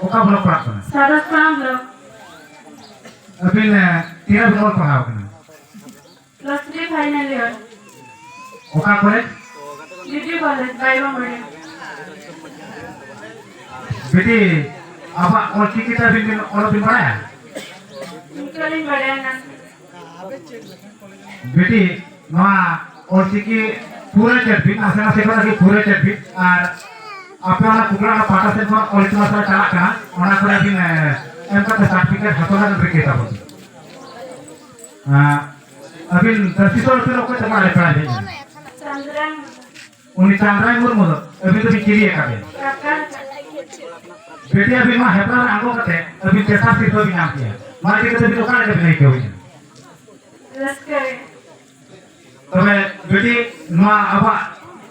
ᱚᱠᱟ ᱵᱞᱚᱠ ᱯᱟᱲᱟᱜ ᱠᱟᱱᱟ? ᱥᱟᱨᱚᱥᱯᱟᱲᱟ ᱵᱞᱚᱠ᱾ ᱟᱹᱵᱤᱱ, ᱮ, ᱛᱤᱱᱟᱹᱜ ᱵᱤᱱ ᱚᱞ ᱯᱟᱲᱦᱟᱣ ᱠᱟᱱᱟ? Plus three final year. ᱚᱠᱟ ᱠᱚᱞᱮᱡᱽ? Degree college, Baibambari. ᱵᱤᱴᱤ, ᱟᱵᱚᱣᱟᱜ ᱚᱞᱪᱤᱠᱤ ᱛᱮ ᱟᱹᱵᱤᱱ ᱵᱤᱱ ᱚᱞᱚᱜ ᱵᱤᱱ ᱵᱟᱲᱟᱭᱟ? ᱤᱱᱠᱟᱹ ᱞᱤᱧ ᱵᱟᱲᱟᱭᱟ ᱱᱟᱝ᱾ ᱵᱤᱴᱤ, ᱱᱚᱣᱟ ᱚᱞᱪᱤᱠᱤ ᱯᱩᱨᱟᱹ ᱪᱮᱫ ᱵᱤᱱ, ᱟᱥᱮ ᱯᱟᱥᱮ ᱠᱚᱨᱮ ᱜᱮ ᱯᱩᱨᱟᱹ ᱪᱮᱫ ᱵᱤᱱ, ᱟᱨ ᱟᱯᱮ ᱚᱱᱟ ᱠᱩᱠᱲᱟ ᱚᱱᱟ ᱯᱟᱦᱴᱟ ᱥᱮᱫ ᱠᱷᱚᱱ ᱚᱞ ᱤᱛᱩᱱ ᱟᱥᱲᱟ ᱪᱟᱞᱟᱜ ᱠᱟᱱᱟ, ᱚᱱᱟ ᱠᱚᱨᱮ ᱟᱹᱵᱤᱱ, ᱮ, ᱮᱢ ᱠᱟᱛᱮ ᱥᱟᱨᱴᱤᱯᱷᱤᱠᱮᱴ ᱦᱟᱛᱟᱣ ᱞᱟᱹᱜᱤᱫ ᱨᱤᱠᱟᱹᱭ ᱛᱟᱵᱚᱱ᱾ ᱮ, ᱟᱹᱵᱤᱱ ᱫᱟᱹᱥᱤ ᱥᱚ ᱨᱩᱯᱤᱭᱟ ᱚᱠᱚᱭ ᱛᱟᱠᱚ ᱟᱞᱮ ᱯᱨᱟᱭᱵᱷᱮᱴ ᱨᱮ? ᱪᱟᱸᱫᱽᱨᱟᱭ᱾ ᱩᱱᱤ ᱪᱟᱸᱫᱽᱨᱟᱭ ᱢᱩᱨᱢᱩ ᱫᱚ ᱟᱹᱵᱤᱱ ᱫᱚᱵᱤᱱ ᱪᱤᱞᱤ ᱟᱠᱟᱫᱮᱭᱟ? ᱠᱟᱠᱟ᱾ ᱵᱤᱴᱤ, ᱟᱹᱵᱤᱱ ᱱᱚᱣᱟ ᱦᱮᱯᱨᱟᱣ ᱨᱮ ᱟᱬᱜᱚ ᱠᱟᱛᱮ ᱟᱹᱵᱤᱱ ᱛᱮᱥᱟᱨ ᱥᱤᱨᱯᱟᱹ ᱵᱤᱱ ᱧᱟᱢ ᱠᱮᱭᱟ᱾ ᱱᱚᱣᱟ ᱤᱫᱤ ᱠᱟᱛᱮ ᱟᱹᱵᱤᱱ ᱚᱠᱟ ᱞᱮᱠᱟ ᱵᱤᱱ ᱟᱹᱭᱠᱟᱹᱣᱮᱫᱼᱟ? ᱨᱟᱹᱥᱠᱟᱹ ᱜᱮ᱾ ᱛᱚᱵᱮ ᱵᱤᱴᱤ, ᱱᱚᱣᱟ ᱟᱵᱚᱣᱟᱜ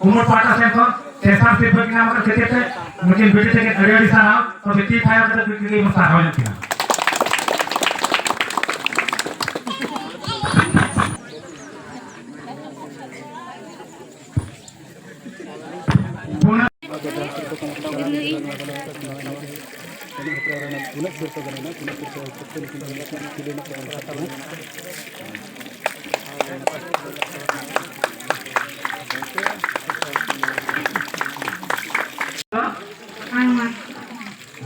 ᱩᱢᱩᱞ ᱯᱟᱦᱴᱟ ᱥᱮᱱ ᱠᱷᱚᱱ ᱛᱮᱥᱟᱨ ᱥᱤᱨᱯᱟᱹ ᱠᱤᱱ ᱧᱟᱢ ᱟᱠᱟᱫ ᱠᱷᱟᱹᱛᱤᱨ ᱛᱮ ᱱᱩᱠᱤᱱ ᱵᱤᱴᱤ ᱛᱟᱹᱠᱤᱱ ᱟᱹᱰᱤ ᱟᱹᱰᱤ ᱥᱟᱨᱦᱟᱣ᱾ ᱛᱚᱵᱮ ᱛᱤ ᱛᱷᱟᱭᱚ ᱠᱟᱛᱮ ᱠᱤᱱ ᱥᱟᱨᱦᱟᱣ ᱧᱚᱜ ᱠᱤᱱᱟ᱾ ᱯᱩᱱᱟᱹᱜ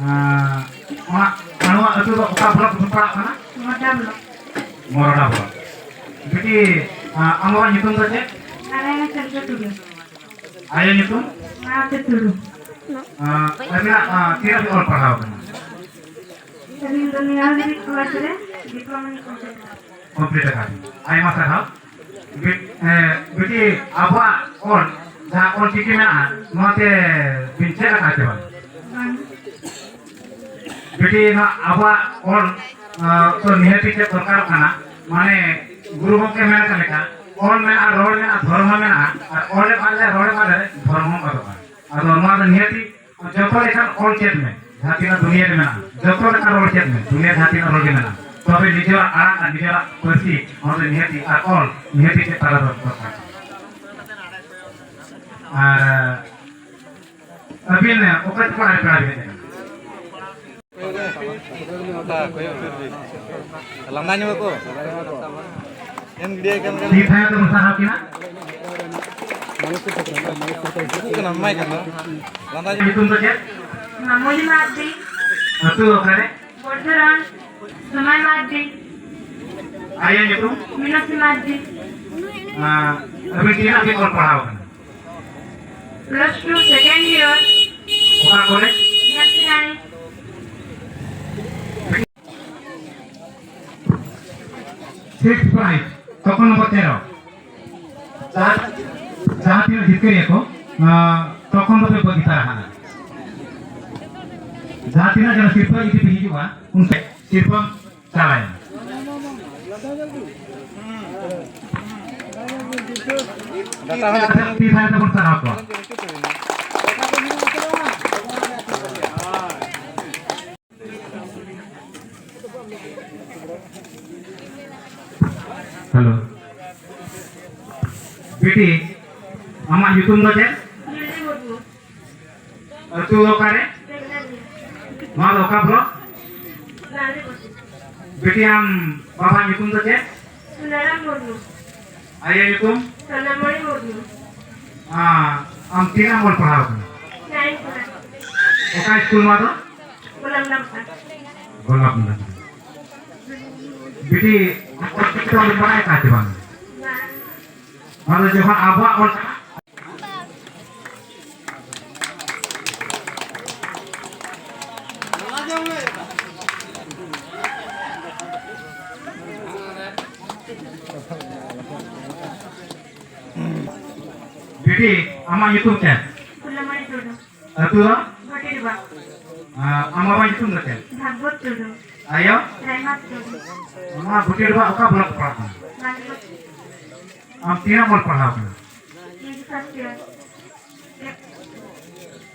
ᱟᱸ, ᱚᱱᱟ ᱟᱹᱛᱩ ᱫᱚ ᱚᱠᱟ ᱵᱞᱚᱠ ᱯᱟᱲᱟᱜ ᱠᱟᱱᱟ? ᱢᱚᱨᱚᱰᱟ ᱵᱞᱚᱠ᱾ ᱢᱚᱨᱚᱰᱟ ᱵᱞᱚᱠ᱾ ᱵᱤᱴᱤ, ᱟᱸ, ᱟᱢᱟᱜ ᱧᱩᱛᱩᱢ ᱫᱚ ᱪᱮᱫ? ᱱᱟᱨᱟᱭᱚᱱ ᱪᱚᱱᱫᱨᱚ ᱴᱩᱰᱩ᱾ ᱟᱭᱳ ᱧᱩᱛᱩᱢ? ᱢᱟᱞᱚᱛᱤ ᱴᱩᱰᱩ᱾ ᱟᱸ, ᱟᱹᱵᱤᱱᱟᱜ, ᱟᱸ, ᱛᱤᱱᱟᱹᱜ ᱵᱤᱱ ᱚᱞ ᱯᱟᱲᱦᱟᱣ ᱠᱟᱱᱟ? ᱟᱹᱞᱤᱧ ᱫᱚ ᱱᱤᱭᱟᱹ ᱦᱟᱹᱵᱤᱡ ᱠᱚᱞᱮᱡᱽ ᱨᱮ ᱰᱤᱯᱞᱳᱢᱟ ᱞᱤᱧ ᱠᱚᱢᱯᱞᱤᱴ ᱟᱠᱟᱫᱟ᱾ ᱠᱚᱢᱯᱞᱤᱴ ᱟᱠᱟᱫ᱾ ᱟᱭᱢᱟ ᱥᱟᱨᱦᱟᱣ᱾ ᱵᱤ-, ᱮ, ᱵᱤᱴᱤ, ᱟᱵᱚᱣᱟᱜ ᱚᱞ, ᱡᱟᱦᱟᱸ ᱚᱞ ᱪᱤᱠᱤ ᱢᱮᱱᱟᱜᱼᱟ, ᱱᱚᱣᱟ ᱛᱮ ᱵᱤᱱ ᱪᱮᱫ ᱟᱠᱟᱫ ᱪᱮ ᱵᱟᱝ? ᱵᱟᱝ᱾ ᱵᱤᱴᱤ, ᱱᱚᱣᱟ ᱟᱵᱚᱣᱟᱜ ᱚᱞ, ᱟ, ᱛᱚ ᱱᱤᱦᱟᱹᱛᱤ ᱪᱮᱫ ᱫᱚᱨᱠᱟᱨᱚᱜ ᱠᱟᱱᱟ᱾ ᱢᱟᱱᱮ, ᱜᱩᱨᱩ ᱜᱚᱢᱠᱮ ᱢᱮᱱ ᱠᱟᱜ ᱞᱮᱠᱟ, ᱚᱞ ᱢᱮᱱᱟᱜᱼᱟ, ᱨᱚᱲ ᱢᱮᱱᱟᱜᱼᱟ, ᱫᱷᱚᱨᱚᱢ ᱦᱚᱸ ᱢᱮᱱᱟᱜᱼᱟ, ᱟᱨ ᱚᱞ ᱮᱢ ᱟᱫ ᱞᱮ, ᱨᱚᱲ ᱮᱢ ᱟᱫ ᱞᱮ, ᱫᱷᱚᱨᱚᱢ ᱦᱚᱸ ᱟᱫᱚᱜᱼᱟ᱾ ᱟᱫᱚ ᱱᱚᱣᱟ ᱫᱚ ᱱᱤᱦᱟᱹᱛᱤ ᱡᱚᱛᱚ ᱞᱮᱠᱟᱱ ᱚᱞ ᱪᱮᱫ ᱢᱮ, ᱡᱟᱦᱟᱸ ᱛᱤᱱᱟᱹᱜ ᱫᱩᱱᱤᱭᱟᱹ ᱨᱮ ᱢᱮᱱᱟᱜᱼᱟ, ᱡᱚᱛᱚ ᱞᱮᱠᱟᱱ ᱨᱚᱲ ᱪᱮᱫ ᱢᱮ, ᱫᱩᱱᱤᱭᱟᱹ ᱡᱟᱦᱟᱸ ᱛᱤᱱᱟᱹᱜ ᱨᱚᱲ ᱜᱮ ᱢᱮᱱᱟᱜᱼᱟ᱾ ᱛᱚᱵᱮ ᱱᱤᱡᱮᱨᱟᱜ ᱟᱲᱟᱝ ᱟᱨ ᱱᱤᱡᱮᱨᱟᱜ ᱯᱟᱹᱨᱥᱤ, ᱚᱱᱟ ᱫᱚ ᱱᱤᱦᱟᱹᱛᱤ ᱟᱨ ᱚᱞ ᱱᱤᱦᱟᱹᱛᱤ ᱪᱮᱫ ᱛᱟᱨᱟ ᱫᱚᱨᱠᱟᱨ᱾ ᱟᱨ ᱟᱹᱵᱤᱱ ᱚᱠᱟ ᱪᱮᱛᱟᱱ ᱨᱮ ᱯᱮᱲᱟ ᱵᱤᱱ ᱦᱮᱡ ᱟᱠᱟᱱᱟ? ᱞᱟᱸᱫᱟ ᱧᱚᱜ ᱟᱠᱚ᱾ ᱮᱢ ᱜᱤᱰᱤᱭᱟᱭ ᱠᱟᱱ ᱠᱷᱟᱱ᱾ ᱛᱤ ᱛᱷᱟᱭᱚ ᱛᱮᱵᱚᱱ ᱥᱟᱨᱦᱟᱣ ᱠᱤᱱᱟ᱾ ᱩᱫᱩᱜ ᱠᱟᱱᱟ, ᱮᱢᱟᱭ ᱠᱟᱱ ᱫᱚ᱾ ᱞᱟᱸᱫᱟ ᱧᱚᱜ᱾ ᱧᱩᱛᱩᱢ ᱫᱚ ᱪᱮᱫ? ᱢᱟᱢᱚᱱᱤ ᱢᱟᱨᱰᱤ᱾ ᱟᱹᱛᱩ ᱚᱠᱟᱨᱮ? ᱵᱚᱨᱫᱷᱚᱨᱟᱱ᱾ ᱥᱚᱢᱟᱭ ᱢᱟᱨᱰᱤ᱾ ᱟᱭᱳ ᱧᱩᱛᱩᱢ? ᱢᱤᱱᱟᱠᱥᱤ ᱢᱟᱨᱰᱤ᱾ ᱟᱸ, ᱟᱹᱵᱤᱱ ᱛᱤᱱᱟᱹᱜ ᱵᱤᱱ ᱚᱞ ᱯᱟᱲᱦᱟᱣ ᱠᱟᱱᱟ? Plus two second year. ᱚᱠᱟ ᱠᱚᱞᱮᱡᱽ? ᱫᱟᱠᱥᱤᱱᱟᱭ᱾ Sixth prize, ᱛᱚᱠᱷᱚᱱ ᱱᱚᱢᱵᱚᱨ ᱛᱮᱨᱚ᱾ ᱡᱟᱦᱟᱸ, ᱡᱟᱦᱟᱸ ᱛᱤᱱᱟᱹᱜ ᱡᱤᱛᱠᱟᱹᱨᱤᱭᱟᱹ ᱠᱚ, ᱟᱸ, ᱛᱚᱠᱷᱚᱱ ᱫᱚᱯᱮ ᱵᱟᱹᱜᱤ ᱛᱟᱨᱟ ᱦᱟᱸᱜ᱾ ᱡᱟᱦᱟᱸ ᱛᱤᱱᱟᱹᱜ ᱡᱮᱱᱚ ᱥᱤᱨᱯᱟᱹ ᱤᱫᱤ ᱯᱮ ᱦᱤᱡᱩᱜᱼᱟ, ᱩᱱ ᱥᱮ ᱥᱤᱨᱯᱟᱹ ᱪᱟᱞᱟᱭᱮᱱᱟ᱾ ᱛᱤ ᱛᱷᱟᱭᱚ ᱛᱮᱵᱚᱱ ᱥᱟᱨᱦᱟᱣ ᱠᱚᱣᱟ᱾ ᱦᱮᱞᱳ᱾ ᱵᱤᱴᱤ, ᱟᱢᱟᱜ ᱧᱩᱛᱩᱢ ᱫᱚ ᱪᱮᱫ? ᱟᱹᱛᱩ ᱫᱚ ᱚᱠᱟᱨᱮ? ᱱᱚᱣᱟ ᱫᱚ ᱚᱠᱟ ᱵᱞᱚᱠ? ᱵᱤᱴᱤ, ᱟᱢ ᱵᱟᱵᱟ ᱧᱩᱛᱩᱢ ᱫᱚ ᱪᱮᱫ? ᱥᱩᱱᱟᱨᱟᱢ ᱢᱩᱨᱢᱩ᱾ ᱟᱭᱳ ᱧᱩᱛᱩᱢ? ᱥᱳᱱᱟᱢᱚᱬᱤ ᱢᱩᱨᱢᱩ᱾ ᱟᱨ ᱟᱢ ᱛᱤᱱᱟᱹᱜ ᱮᱢ ᱚᱞ ᱯᱟᱲᱦᱟᱣ ᱠᱟᱱᱟ? ᱱᱟᱭᱤᱱ ᱠᱷᱚᱱᱟᱜ᱾ ᱚᱠᱟ ᱥᱠᱩᱞ ᱱᱚᱣᱟ ᱫᱚ? ᱜᱳᱞᱟᱯ ᱱᱟᱢᱯᱟ᱾ ᱜᱳᱞᱟᱯ ᱱᱟᱢᱯᱟ᱾ ᱵᱤᱴᱤ, ᱚᱞᱪᱤᱠᱤ ᱫᱚ ᱵᱟᱲᱟᱭ ᱠᱟᱱᱟ ᱪᱮ ᱵᱟᱝ? ᱵᱟᱝ᱾ ᱱᱚᱣᱟ ᱫᱚ ᱡᱚᱠᱷᱚᱱ ᱟᱵᱚᱣᱟᱜ ᱚᱞ ᱠᱟᱱᱟ᱾ ᱵᱤᱴᱤ, ᱟᱢᱟᱜ ᱧᱩᱛᱩᱢ ᱪᱮᱫ? ᱯᱷᱩᱞᱚᱢᱚᱬᱤ ᱴᱩᱰᱩ᱾ ᱟᱹᱛᱩ ᱫᱚ? ᱜᱷᱚᱴᱤᱰᱤᱵᱟ᱾ ᱟᱨ ᱟᱢ ᱵᱟᱵᱟ ᱧᱩᱛᱩᱢ ᱫᱚ ᱪᱮᱫ? ᱵᱷᱟᱜᱽᱵᱚᱛ ᱴᱩᱰᱩ᱾ ᱟᱭᱳ? ᱨᱟᱭᱢᱟᱛ ᱴᱩᱰᱩ᱾ ᱱᱚᱣᱟ ᱜᱷᱚᱴᱤᱰᱤᱵᱟ ᱚᱠᱟ ᱵᱞᱚᱠ ᱯᱟᱲᱟᱜ ᱠᱟᱱᱟ? ᱵᱷᱟᱜᱽᱵᱚᱛ᱾ ᱟᱢ ᱛᱤᱱᱟᱹᱜ ᱮᱢ ᱚᱞ ᱯᱟᱲᱦᱟᱣ ᱠᱟᱱᱟ? ᱤᱧ first year.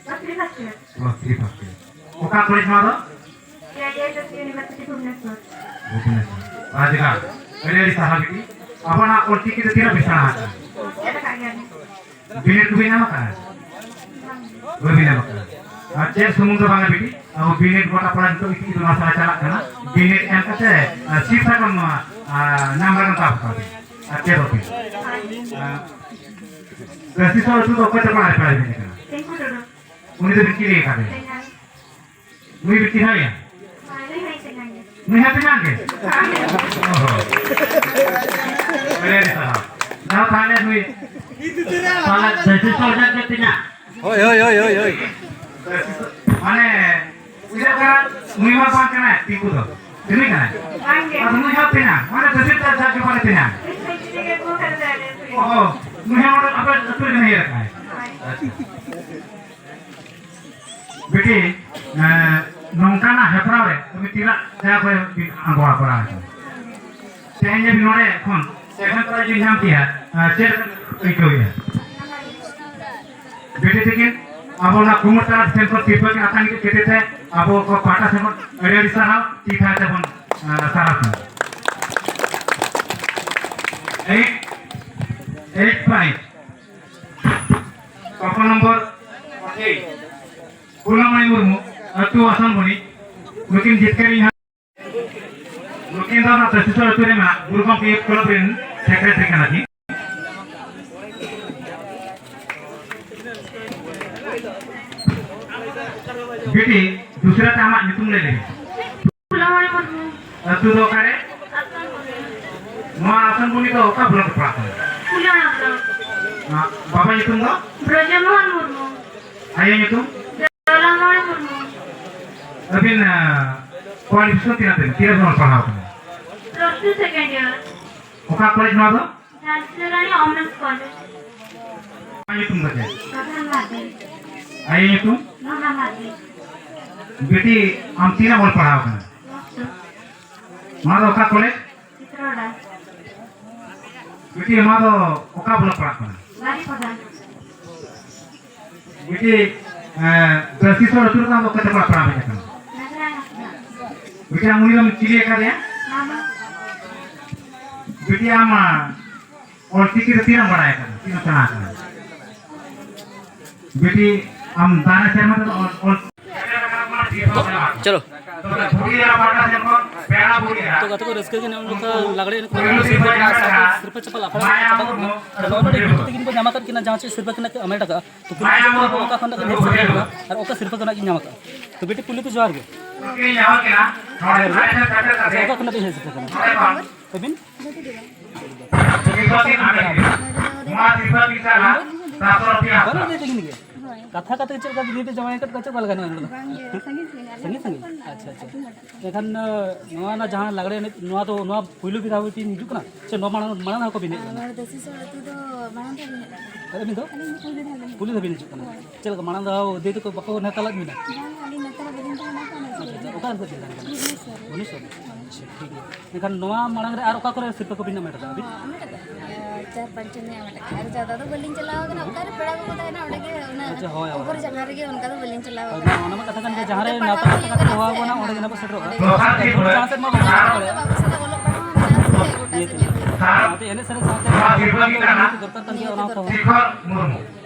Plus three first year. Plus three first year. ᱚᱠᱟ ᱠᱚᱞᱮᱡᱽ ᱱᱚᱣᱟ ᱫᱚ? A I S S university Bhubaneswar. Bhubaneswar. Rajgarh. ᱟᱹᱰᱤ ᱟᱹᱰᱤ ᱥᱟᱨᱦᱟᱣ ᱵᱤᱴᱤ᱾ ᱟᱵᱚᱱᱟᱜ ᱚᱞᱪᱤᱠᱤ ᱫᱚ ᱛᱤᱱᱟᱹᱜ ᱵᱤᱱ ᱥᱮᱬᱟ ᱟᱠᱟᱫᱟ? ᱪᱮᱫ ᱟᱠᱟᱫ ᱜᱮᱭᱟᱞᱤᱧ᱾ ᱵᱤᱱᱤᱰ ᱠᱚᱵᱤᱱ ᱮᱢ ᱟᱠᱟᱫᱟ? ᱵᱟᱝ᱾ ᱵᱟᱹᱵᱤᱱ ᱮᱢ ᱟᱠᱟᱫᱟ᱾ ᱟᱨ ᱪᱮᱫ ᱥᱩᱢᱩᱝ ᱫᱚ ᱵᱟᱝᱟ ᱵᱤᱴᱤ, ᱟᱵᱚ ᱵᱤᱱᱤᱰ ᱜᱚᱴᱟ ᱯᱟᱲᱟ ᱱᱤᱛᱚᱜ ᱤᱛᱩᱱ ᱟᱥᱲᱟ ᱪᱟᱞᱟᱜ ᱠᱟᱱᱟ᱾ ᱵᱤᱱᱤᱰ ᱮᱢ ᱠᱟᱛᱮ, ᱟᱨ, ᱥᱤᱫ ᱥᱟᱠᱟᱢ ᱱᱚᱣᱟ, ᱟᱨ, ᱧᱟᱢ ᱨᱮᱱᱟᱜ ᱫᱟᱣ ᱦᱟᱛᱟᱣ ᱵᱤᱱ᱾ ᱟᱨ ᱪᱮᱫ ᱦᱚᱸ ᱵᱤᱱ᱾ ᱟᱨ ᱠᱟᱹᱥᱤ ᱥᱚ ᱟᱹᱛᱩ ᱫᱚ ᱚᱠᱚᱭ ᱛᱟᱠᱚ ᱟᱲᱮ ᱯᱟᱲᱟ ᱨᱮ ᱢᱮᱱᱟᱜ ᱠᱟᱱᱟ? ᱴᱤᱝᱠᱩ ᱴᱩᱰᱩ᱾ ᱩᱱᱤ ᱫᱚᱵᱤᱱ ᱪᱤᱞᱤ ᱟᱠᱟᱫᱮᱭᱟ? ᱴᱮᱸᱜᱟᱭ᱾ ᱱᱩᱭ ᱵᱤᱴᱤ ᱦᱚᱸᱭᱟ? ᱦᱳᱭ, ᱱᱩᱭ ᱦᱚᱸ ᱴᱮᱸᱜᱟᱭ ᱜᱮ᱾ ᱱᱩᱭ ᱦᱚᱸ ᱯᱮ ᱧᱟᱢ ᱜᱮ? ᱦᱳᱭ᱾ ᱚᱦᱚ᱾ ᱟᱹᱰᱤ ᱟᱹᱰᱤ ᱥᱟᱨᱦᱟᱣ᱾ ᱫᱟᱫᱟ ᱛᱟᱦᱞᱮ ᱱᱩᱭ ᱛᱟᱦᱞᱮ ᱫᱟᱹᱭᱥᱤ ᱥᱚᱨᱡᱟᱱ ᱜᱮ ᱛᱤᱱᱟᱹᱜ? ᱦᱳᱭ, ᱦᱳᱭ, ᱦᱳᱭ, ᱦᱳᱭ, ᱦᱳᱭ᱾ ᱢᱟᱱᱮ, ᱩᱭᱦᱟᱹᱨ ᱠᱟᱱᱟ, ᱱᱩᱭ ᱢᱟ ᱵᱟᱝ ᱠᱟᱱᱟᱭ, ᱴᱤᱯᱩ ᱫᱚ᱾ ᱛᱤᱱᱟᱹᱜ ᱠᱟᱱᱟᱭ? ᱵᱟᱝ ᱜᱮ᱾ ᱟᱫᱚ ᱱᱩᱭ ᱦᱚᱸ ᱯᱮ ᱧᱟᱢ᱾ ᱢᱟᱱᱮ, ᱫᱟᱹᱭᱥᱤ ᱛᱮ ᱫᱟᱜ ᱜᱮ ᱵᱟᱞᱮ ᱯᱮ ᱧᱟᱢ᱾ ᱢᱤᱫ ᱥᱟᱺᱜᱤᱧ ᱨᱮᱜᱮ ᱠᱚ ᱠᱷᱮᱞ ᱫᱟᱲᱮᱭᱟᱜᱼᱟ᱾ ᱚᱦᱚ, ᱱᱩᱭ ᱦᱚᱸ ᱚᱸᱰᱮ ᱟᱯᱮ ᱟᱹᱛᱩ ᱨᱮᱜᱮ ᱦᱮᱡ ᱟᱠᱟᱱᱟᱭ᱾ ᱦᱳᱭ᱾ ᱟᱪᱪᱷᱟ᱾ ᱵᱤᱴᱤ, ᱮᱸ, ᱱᱚᱝᱠᱟᱱᱟᱜ ᱦᱮᱯᱨᱟᱣ ᱨᱮ ᱟᱹᱵᱤᱱ ᱛᱤᱱᱟᱹᱜ ᱡᱟᱭᱜᱟ ᱠᱚᱨᱮ ᱵᱤᱱ ᱟᱬᱜᱚ ᱵᱟᱲᱟ ᱟᱠᱟᱱᱟ? ᱛᱮᱦᱮᱧ ᱡᱮ ᱱᱚᱰᱮ ᱠᱷᱚᱱ second prize ᱵᱤᱱ ᱧᱟᱢ ᱠᱮᱜᱼᱟ, ᱮᱸ, ᱪᱮᱫ ᱞᱮᱠᱟ ᱟᱹᱭᱠᱟᱹᱣᱮᱫᱼᱟ? ᱵᱤᱴᱤ ᱛᱤᱠᱤᱱ, ᱟᱵᱚ ᱚᱱᱟ ᱠᱩᱢᱩᱴ ᱛᱟᱞᱟ ᱴᱷᱮᱱ ᱠᱷᱚᱱ ᱛᱤᱨᱯᱟᱹ ᱠᱤᱱ ᱟᱛᱟᱝ ᱠᱮᱫ ᱠᱷᱟᱹᱛᱤᱨ ᱛᱮ ᱟᱵᱚ ᱠᱚ ᱯᱟᱦᱴᱟ ᱥᱮᱫ ᱠᱷᱚᱱ ᱟᱹᱰᱤ ᱟᱹᱰᱤ ᱥᱟᱨᱦᱟᱣ, ᱛᱤ ᱛᱷᱟᱭ ᱛᱮᱵᱚᱱ, ᱮᱸ, ᱥᱟᱨᱦᱟᱣ ᱠᱤᱱᱟ᱾ Eight, eight five, ᱠᱚᱯᱚ ᱱᱚᱢᱵᱚᱨ eight, ᱯᱷᱩᱞᱚᱢᱚᱬᱤ ᱢᱩᱨᱢᱩ, ᱟᱹᱛᱩ ᱟᱥᱟᱱᱵᱚᱱᱤ, ᱱᱩᱠᱤᱱ ᱡᱤᱛᱠᱟᱹᱨᱤᱧ ᱦᱟᱸᱜ᱾ ᱱᱩᱠᱤᱱ ᱫᱚ ᱚᱱᱟ ᱛᱟᱹᱥᱤᱥᱚᱲ ᱟᱹᱛᱩ ᱨᱮᱱᱟᱜ ᱜᱩᱨᱩ ᱜᱚᱢᱠᱮ ᱭᱩᱛᱷ ᱠᱞᱟᱵᱽ ᱨᱮᱱ ᱥᱮᱠᱨᱮᱴᱟᱨᱤ ᱠᱟᱱᱟ ᱠᱤᱱ᱾ ᱵᱤᱴᱤ, ᱫᱩᱥᱨᱟ ᱛᱮ ᱟᱢᱟᱜ ᱧᱩᱛᱩᱢ ᱞᱟᱹᱭ ᱞᱮᱢ᱾ ᱯᱷᱩᱞᱚᱢᱚᱬᱤ ᱢᱩᱨᱢᱩ᱾ ᱟᱹᱛᱩ ᱫᱚ ᱚᱠᱟᱨᱮ? ᱟᱥᱟᱱᱵᱚᱱᱤ᱾ ᱱᱚᱣᱟ ᱟᱥᱟᱱᱵᱚᱱᱤ ᱫᱚ ᱚᱠᱟ ᱵᱞᱚᱠ ᱨᱮ ᱯᱟᱲᱟᱜ ᱠᱟᱱᱟ? ᱯᱷᱩᱞᱚᱢᱚᱬᱤ ᱵᱞᱚᱠ᱾ ᱟᱨ ᱵᱟᱵᱟ ᱧᱩᱛᱩᱢ ᱫᱚ? ᱵᱨᱚᱡᱚᱢᱳᱦᱚᱱ ᱢᱩᱨᱢᱩ᱾ ᱟᱭᱳ ᱧᱩᱛᱩᱢ? ᱫᱚᱞᱟᱢᱚᱬᱤ ᱢᱩᱨᱢᱩ᱾ ᱟᱹᱵᱤᱱ, ᱟᱸ, qualification ᱛᱤᱱᱟᱹᱜ ᱛᱟᱵᱤᱱ? ᱛᱤᱱᱟᱹᱜ ᱵᱤᱱ ᱚᱞ ᱯᱟᱲᱦᱟᱣ ᱠᱟᱱᱟ? Plus two second year. ᱚᱠᱟ ᱠᱚᱞᱮᱡᱽ ᱱᱚᱣᱟ ᱫᱚ? ᱡᱷᱟᱱᱥᱤ ᱨᱟᱱᱤ Women's College. ᱟᱢᱟᱜ ᱧᱩᱛᱩᱢ ᱫᱚ ᱪᱮᱫ? ᱯᱨᱚᱫᱷᱟᱱ ᱢᱟᱨᱰᱤ. ᱟᱭᱳ ᱧᱩᱛᱩᱢ? ᱱᱚᱦᱟ ᱢᱟᱨᱰᱤ. ᱵᱤᱴᱤ, ᱟᱢ ᱛᱤᱱᱟᱹᱜ ᱮᱢ ᱚᱞ ᱯᱟᱲᱦᱟᱣ ᱠᱟᱱᱟ? Plus two. ᱱᱚᱣᱟ ᱫᱚ ᱚᱠᱟ ᱠᱚᱞᱮᱡᱽ? ᱪᱤᱛᱨᱚᱰᱟ. ᱵᱤᱴᱤ, ᱱᱚᱣᱟ ᱫᱚ ᱚᱠᱟ ᱵᱞᱚᱠ ᱯᱟᱲᱟᱜ ᱠᱟᱱᱟ? ᱵᱟᱨᱤᱯᱟᱫᱟ. ᱵᱤᱴᱤ, ᱮᱸ, ᱫᱟᱹᱥᱤᱥᱚᱲ ᱟᱹᱛᱩ ᱨᱮᱫᱚ ᱟᱢ ᱫᱚ ᱚᱠᱟ ᱛᱮ ᱯᱟᱲᱟᱜ ᱯᱟᱲᱟᱜ ᱦᱮᱡ ᱟᱠᱟᱱᱟ? ᱱᱟᱜᱽᱨᱟ ᱦᱟᱸᱥᱫᱟ. ᱵᱤᱴᱤ, ᱟᱢ ᱩᱱᱤ ᱫᱚᱢ ᱪᱤᱞᱤ ᱟᱠᱟᱫᱮᱭᱟ? ᱢᱟᱢᱟ. ᱵᱤᱴᱤ, ᱟᱢ, ᱟᱸ, ᱚᱞ ᱪᱤᱠᱤ ᱨᱮ ᱛᱤᱱᱟᱹᱜ ᱮᱢ ᱵᱟᱲᱟᱭ ᱟᱠᱟᱫᱟ? ᱛᱤᱱᱟᱹᱜ ᱮᱢ ᱥᱮᱬᱟ ᱟᱠᱟᱫᱟ? ᱵᱤᱴᱤ, ᱟᱢ ᱫᱟᱨᱮ ᱥᱮᱨᱢᱟ ᱛᱮᱫᱚ ᱚᱞ, ᱚᱞ ᱪᱚᱞᱚ᱾ ᱛᱚ ᱜᱟᱛᱮ ᱠᱚ, ᱨᱟᱹᱥᱠᱟᱹ ᱜᱮ ᱱᱚᱜᱼᱚ ᱱᱚᱝᱠᱟ ᱞᱟᱜᱽᱲᱮ ᱮᱱᱮᱡ ᱠᱚ ᱥᱤᱨᱯᱟᱹ ᱪᱟᱯᱟᱞ ᱟᱠᱷᱲᱟ ᱨᱮ ᱪᱟᱵᱟ ᱜᱚᱫ ᱮᱱᱟ᱾ ᱟᱫᱚ ᱱᱚᱜᱼᱚᱭ ᱱᱚᱰᱮ ᱵᱤᱴᱤ ᱛᱟᱹᱠᱤᱱ ᱠᱚ ᱧᱟᱢ ᱟᱠᱟᱫ ᱠᱤᱱᱟ ᱡᱟᱦᱟᱸ ᱪᱮᱫ ᱥᱤᱨᱯᱟᱹ ᱠᱤᱱ ᱦᱟᱢᱮᱴ ᱟᱠᱟᱫᱼᱟ᱾ ᱛᱚ ᱠᱩᱞᱤ ᱠᱚ ᱚᱠᱟ ᱠᱷᱚᱱᱟᱜ ᱠᱤᱱ ᱦᱮᱡ ᱥᱮᱴᱮᱨ ᱟᱠᱟᱱᱟ ᱟᱨ ᱚᱠᱟ ᱥᱤᱨᱯᱟᱹ ᱠᱷᱚᱱᱟᱜ ᱠᱤᱱ ᱧᱟᱢ ᱟᱠᱟᱫᱼᱟ᱾ ᱛᱚ ᱵᱤᱴᱤ ᱯᱩᱭᱞᱩ ᱛᱮ ᱡᱚᱦᱟᱨ ᱜᱮ᱾ ᱟᱪᱪᱷᱟ, ᱚᱠᱟ ᱠᱷᱚᱱᱟᱜ ᱵᱤᱱ ᱦᱮᱡ ᱥᱮᱴᱮᱨ ᱟᱠᱟᱱᱟ? ᱟᱹᱵᱤᱱ? ᱵᱟᱹᱞᱤᱧ ᱞᱟᱹᱭ ᱛᱟᱹᱠᱤᱱ ᱜᱮ᱾ ᱠᱟᱛᱷᱟ ᱠᱟᱛᱷᱟ ᱪᱮᱫ ᱞᱮᱠᱟ ᱵᱤᱱ ᱞᱟᱹᱭ ᱛᱮ ᱡᱟᱶᱟᱭ ᱟᱠᱟᱫ ᱠᱚᱣᱟ, ᱪᱮᱫ ᱞᱮᱠᱟ ᱞᱟᱜᱟᱣ ᱱᱚᱣᱟ ᱨᱮᱫᱚ? ᱵᱟᱝ ᱜᱮ, ᱥᱟᱺᱜᱤᱧ ᱥᱟᱺᱜᱤᱧ, ᱟᱞᱮ ᱥᱟᱺᱜᱤᱧ ᱥᱟᱺᱜᱤᱧ? ᱟᱪᱪᱷᱟ, ᱟᱪᱪᱷᱟ᱾ ᱮᱱᱠᱷᱟᱱ, ᱱᱚᱣᱟ ᱨᱮᱱᱟᱜ ᱡᱟᱦᱟᱸ ᱞᱟᱜᱽᱲᱮ ᱮᱱᱮᱡ, ᱱᱚᱣᱟ ᱫᱚ, ᱱᱚᱣᱟ ᱯᱩᱭᱞᱩ ᱵᱮᱨ ᱵᱤᱱ ᱦᱤᱡᱩᱜ ᱠᱟᱱᱟ? ᱥᱮ ᱱᱚᱣᱟ ᱢᱟᱲᱟᱝ, ᱢᱟᱲᱟᱝ ᱦᱚᱸᱠᱚ ᱵᱤᱱ ᱦᱮᱡ ᱞᱮᱱᱟ? ᱱᱚᱣᱟ ᱫᱚ ᱥᱤᱥᱚᱲ ᱟᱹᱛᱩ ᱫᱚ ᱢᱟᱲᱟᱝ ᱫᱷᱟᱣ ᱞᱤᱧ ᱦᱮᱡ ᱞᱮᱱᱟ᱾ ᱟᱨ ᱟᱹᱵᱤᱱ ᱫᱚ? ᱟᱹᱞᱤᱧ ᱫᱚ ᱯᱩᱭᱞᱩ ᱫᱷᱟᱣ ᱞᱤᱧ ᱦᱮᱡ ᱞᱮᱱᱟ᱾ ᱯᱩᱭᱞᱩ ᱫᱷᱟᱣ ᱵᱤᱱ ᱦᱤᱡᱩᱜ ᱠᱟᱱᱟ? ᱦᱳᱭ᱾ ᱪᱮᱫ ᱞᱮᱠᱟ ᱢᱟᱲᱟᱝ ᱫᱷᱟᱣ ᱫᱟᱹᱭ ᱛᱟᱠᱚ ᱵᱟᱠᱚ ᱱᱮᱣᱛᱟ ᱞᱮᱫ ᱵᱤᱱᱟ? ᱵᱟᱝ, ᱟᱹᱞᱤᱧ ᱱᱮᱣᱛᱟ ᱫᱚ ᱵᱟᱹᱞᱤᱧ ᱛᱟᱦᱮᱱᱟ ᱛᱚ, ᱚᱱᱟ ᱟᱪᱪᱷᱟ, ᱟᱪᱪᱷᱟ᱾ ᱥᱚᱢᱚᱭ᱾ ᱚᱠᱟ ᱨᱮ ᱵᱤᱱ ᱛᱟᱦᱮᱱ ᱠᱟᱱᱟ? ᱵᱷᱩᱵᱽᱱᱮᱥᱚᱨ ᱨᱮ᱾ ᱵᱷᱩᱵᱽᱱᱮᱥᱚᱨ ᱨᱮ? ᱟᱪᱪᱷᱟ, ᱴᱷᱤᱠ ᱜᱮᱭᱟ᱾ ᱮᱱᱠᱷᱟᱱ ᱱᱚᱣᱟ ᱢᱟᱲᱟᱝ ᱨᱮ ᱟᱨ ᱚᱠᱟ ᱠᱚᱨᱮ ᱥᱤᱨᱯᱟᱹ ᱠᱚᱵᱤᱱ ᱦᱟᱢᱮᱴ ᱟᱠᱟᱫᱟ ᱟᱹᱵᱤᱱ? ᱦᱚᱸ, ᱦᱟᱢᱮᱴ ᱟᱠᱟᱫᱟ᱾ ᱟᱨ ᱪᱟᱨ ᱯᱟᱸᱪ ᱴᱷᱮᱱ ᱦᱟᱢᱮᱴ ᱟᱠᱟᱫᱟ᱾ ᱟᱨ ᱡᱟᱫᱟ ᱫᱚ ᱵᱟᱹᱞᱤᱧ ᱪᱟᱞᱟᱣ ᱟᱠᱟᱱᱟ, ᱚᱠᱟ ᱨᱮ ᱯᱮᱲᱟ ᱠᱚᱠᱚ ᱛᱟᱦᱮᱱᱟ, ᱚᱸᱰᱮ ᱜᱮ ᱚᱱᱟ ᱟᱪᱪᱷᱟ, ᱦᱳᱭ, ᱦᱳᱭ᱾ ᱚᱯᱚᱨ ᱡᱟᱭᱜᱟ ᱨᱮᱜᱮ ᱚᱱᱠᱟ ᱫᱚ ᱵᱟᱹᱞᱤᱧ ᱪᱟᱞᱟᱣ ᱦᱳᱭ, ᱟᱠᱟᱱᱟ᱾ ᱚᱱᱟ ᱢᱟ ᱠᱟᱛᱷᱟ ᱠᱟᱱ ᱜᱮ, ᱟᱨ ᱡᱟᱦᱟᱸ ᱨᱮ ᱱᱚᱰᱮ ᱱᱮᱣᱛᱟ ᱯᱟᱲᱦᱟᱣ ᱯᱟᱛᱟ ᱠᱚ ᱦᱩᱭᱩᱜ ᱦᱚᱦᱚ ᱠᱟᱱᱟ, ᱥᱮ, ᱟᱵᱚᱱᱟ, ᱚᱸᱰᱮ ᱜᱮ ᱱᱟᱯᱟᱭ ᱥᱮᱴᱮᱨᱚᱜᱼᱟ᱾ ᱚᱸᱰᱮ ᱜᱮ ᱡᱟᱦᱟᱸ ᱥᱮᱫ ᱢᱟ ᱵᱟᱵᱚᱱ ᱪᱟᱞᱟᱣ ᱫᱟᱲᱮᱭᱟᱜᱼᱟ᱾ ᱵᱟᱵᱚᱱ ᱥᱮᱱᱚᱜ ᱚᱞᱚᱜ ᱯᱟᱲᱦᱟᱣ ᱢᱮᱱᱟᱜᱼᱟ ᱥᱮ, ᱜᱚᱴᱟ ᱤᱭᱟᱹ ᱥᱮᱫ ᱛᱮ᱾ ᱧᱮᱞ ᱦᱩᱭᱩᱜᱼᱟ᱾ ᱥᱟᱶᱛᱮ ᱮᱱᱮᱡ ᱥᱮᱨᱮᱧ ᱥᱟᱶᱛᱮ ᱫᱚᱨᱠᱟᱨ ᱠᱟᱱ ᱜᱮᱭᱟ, ᱚᱱᱟ ᱠᱚᱦᱚᱸ᱾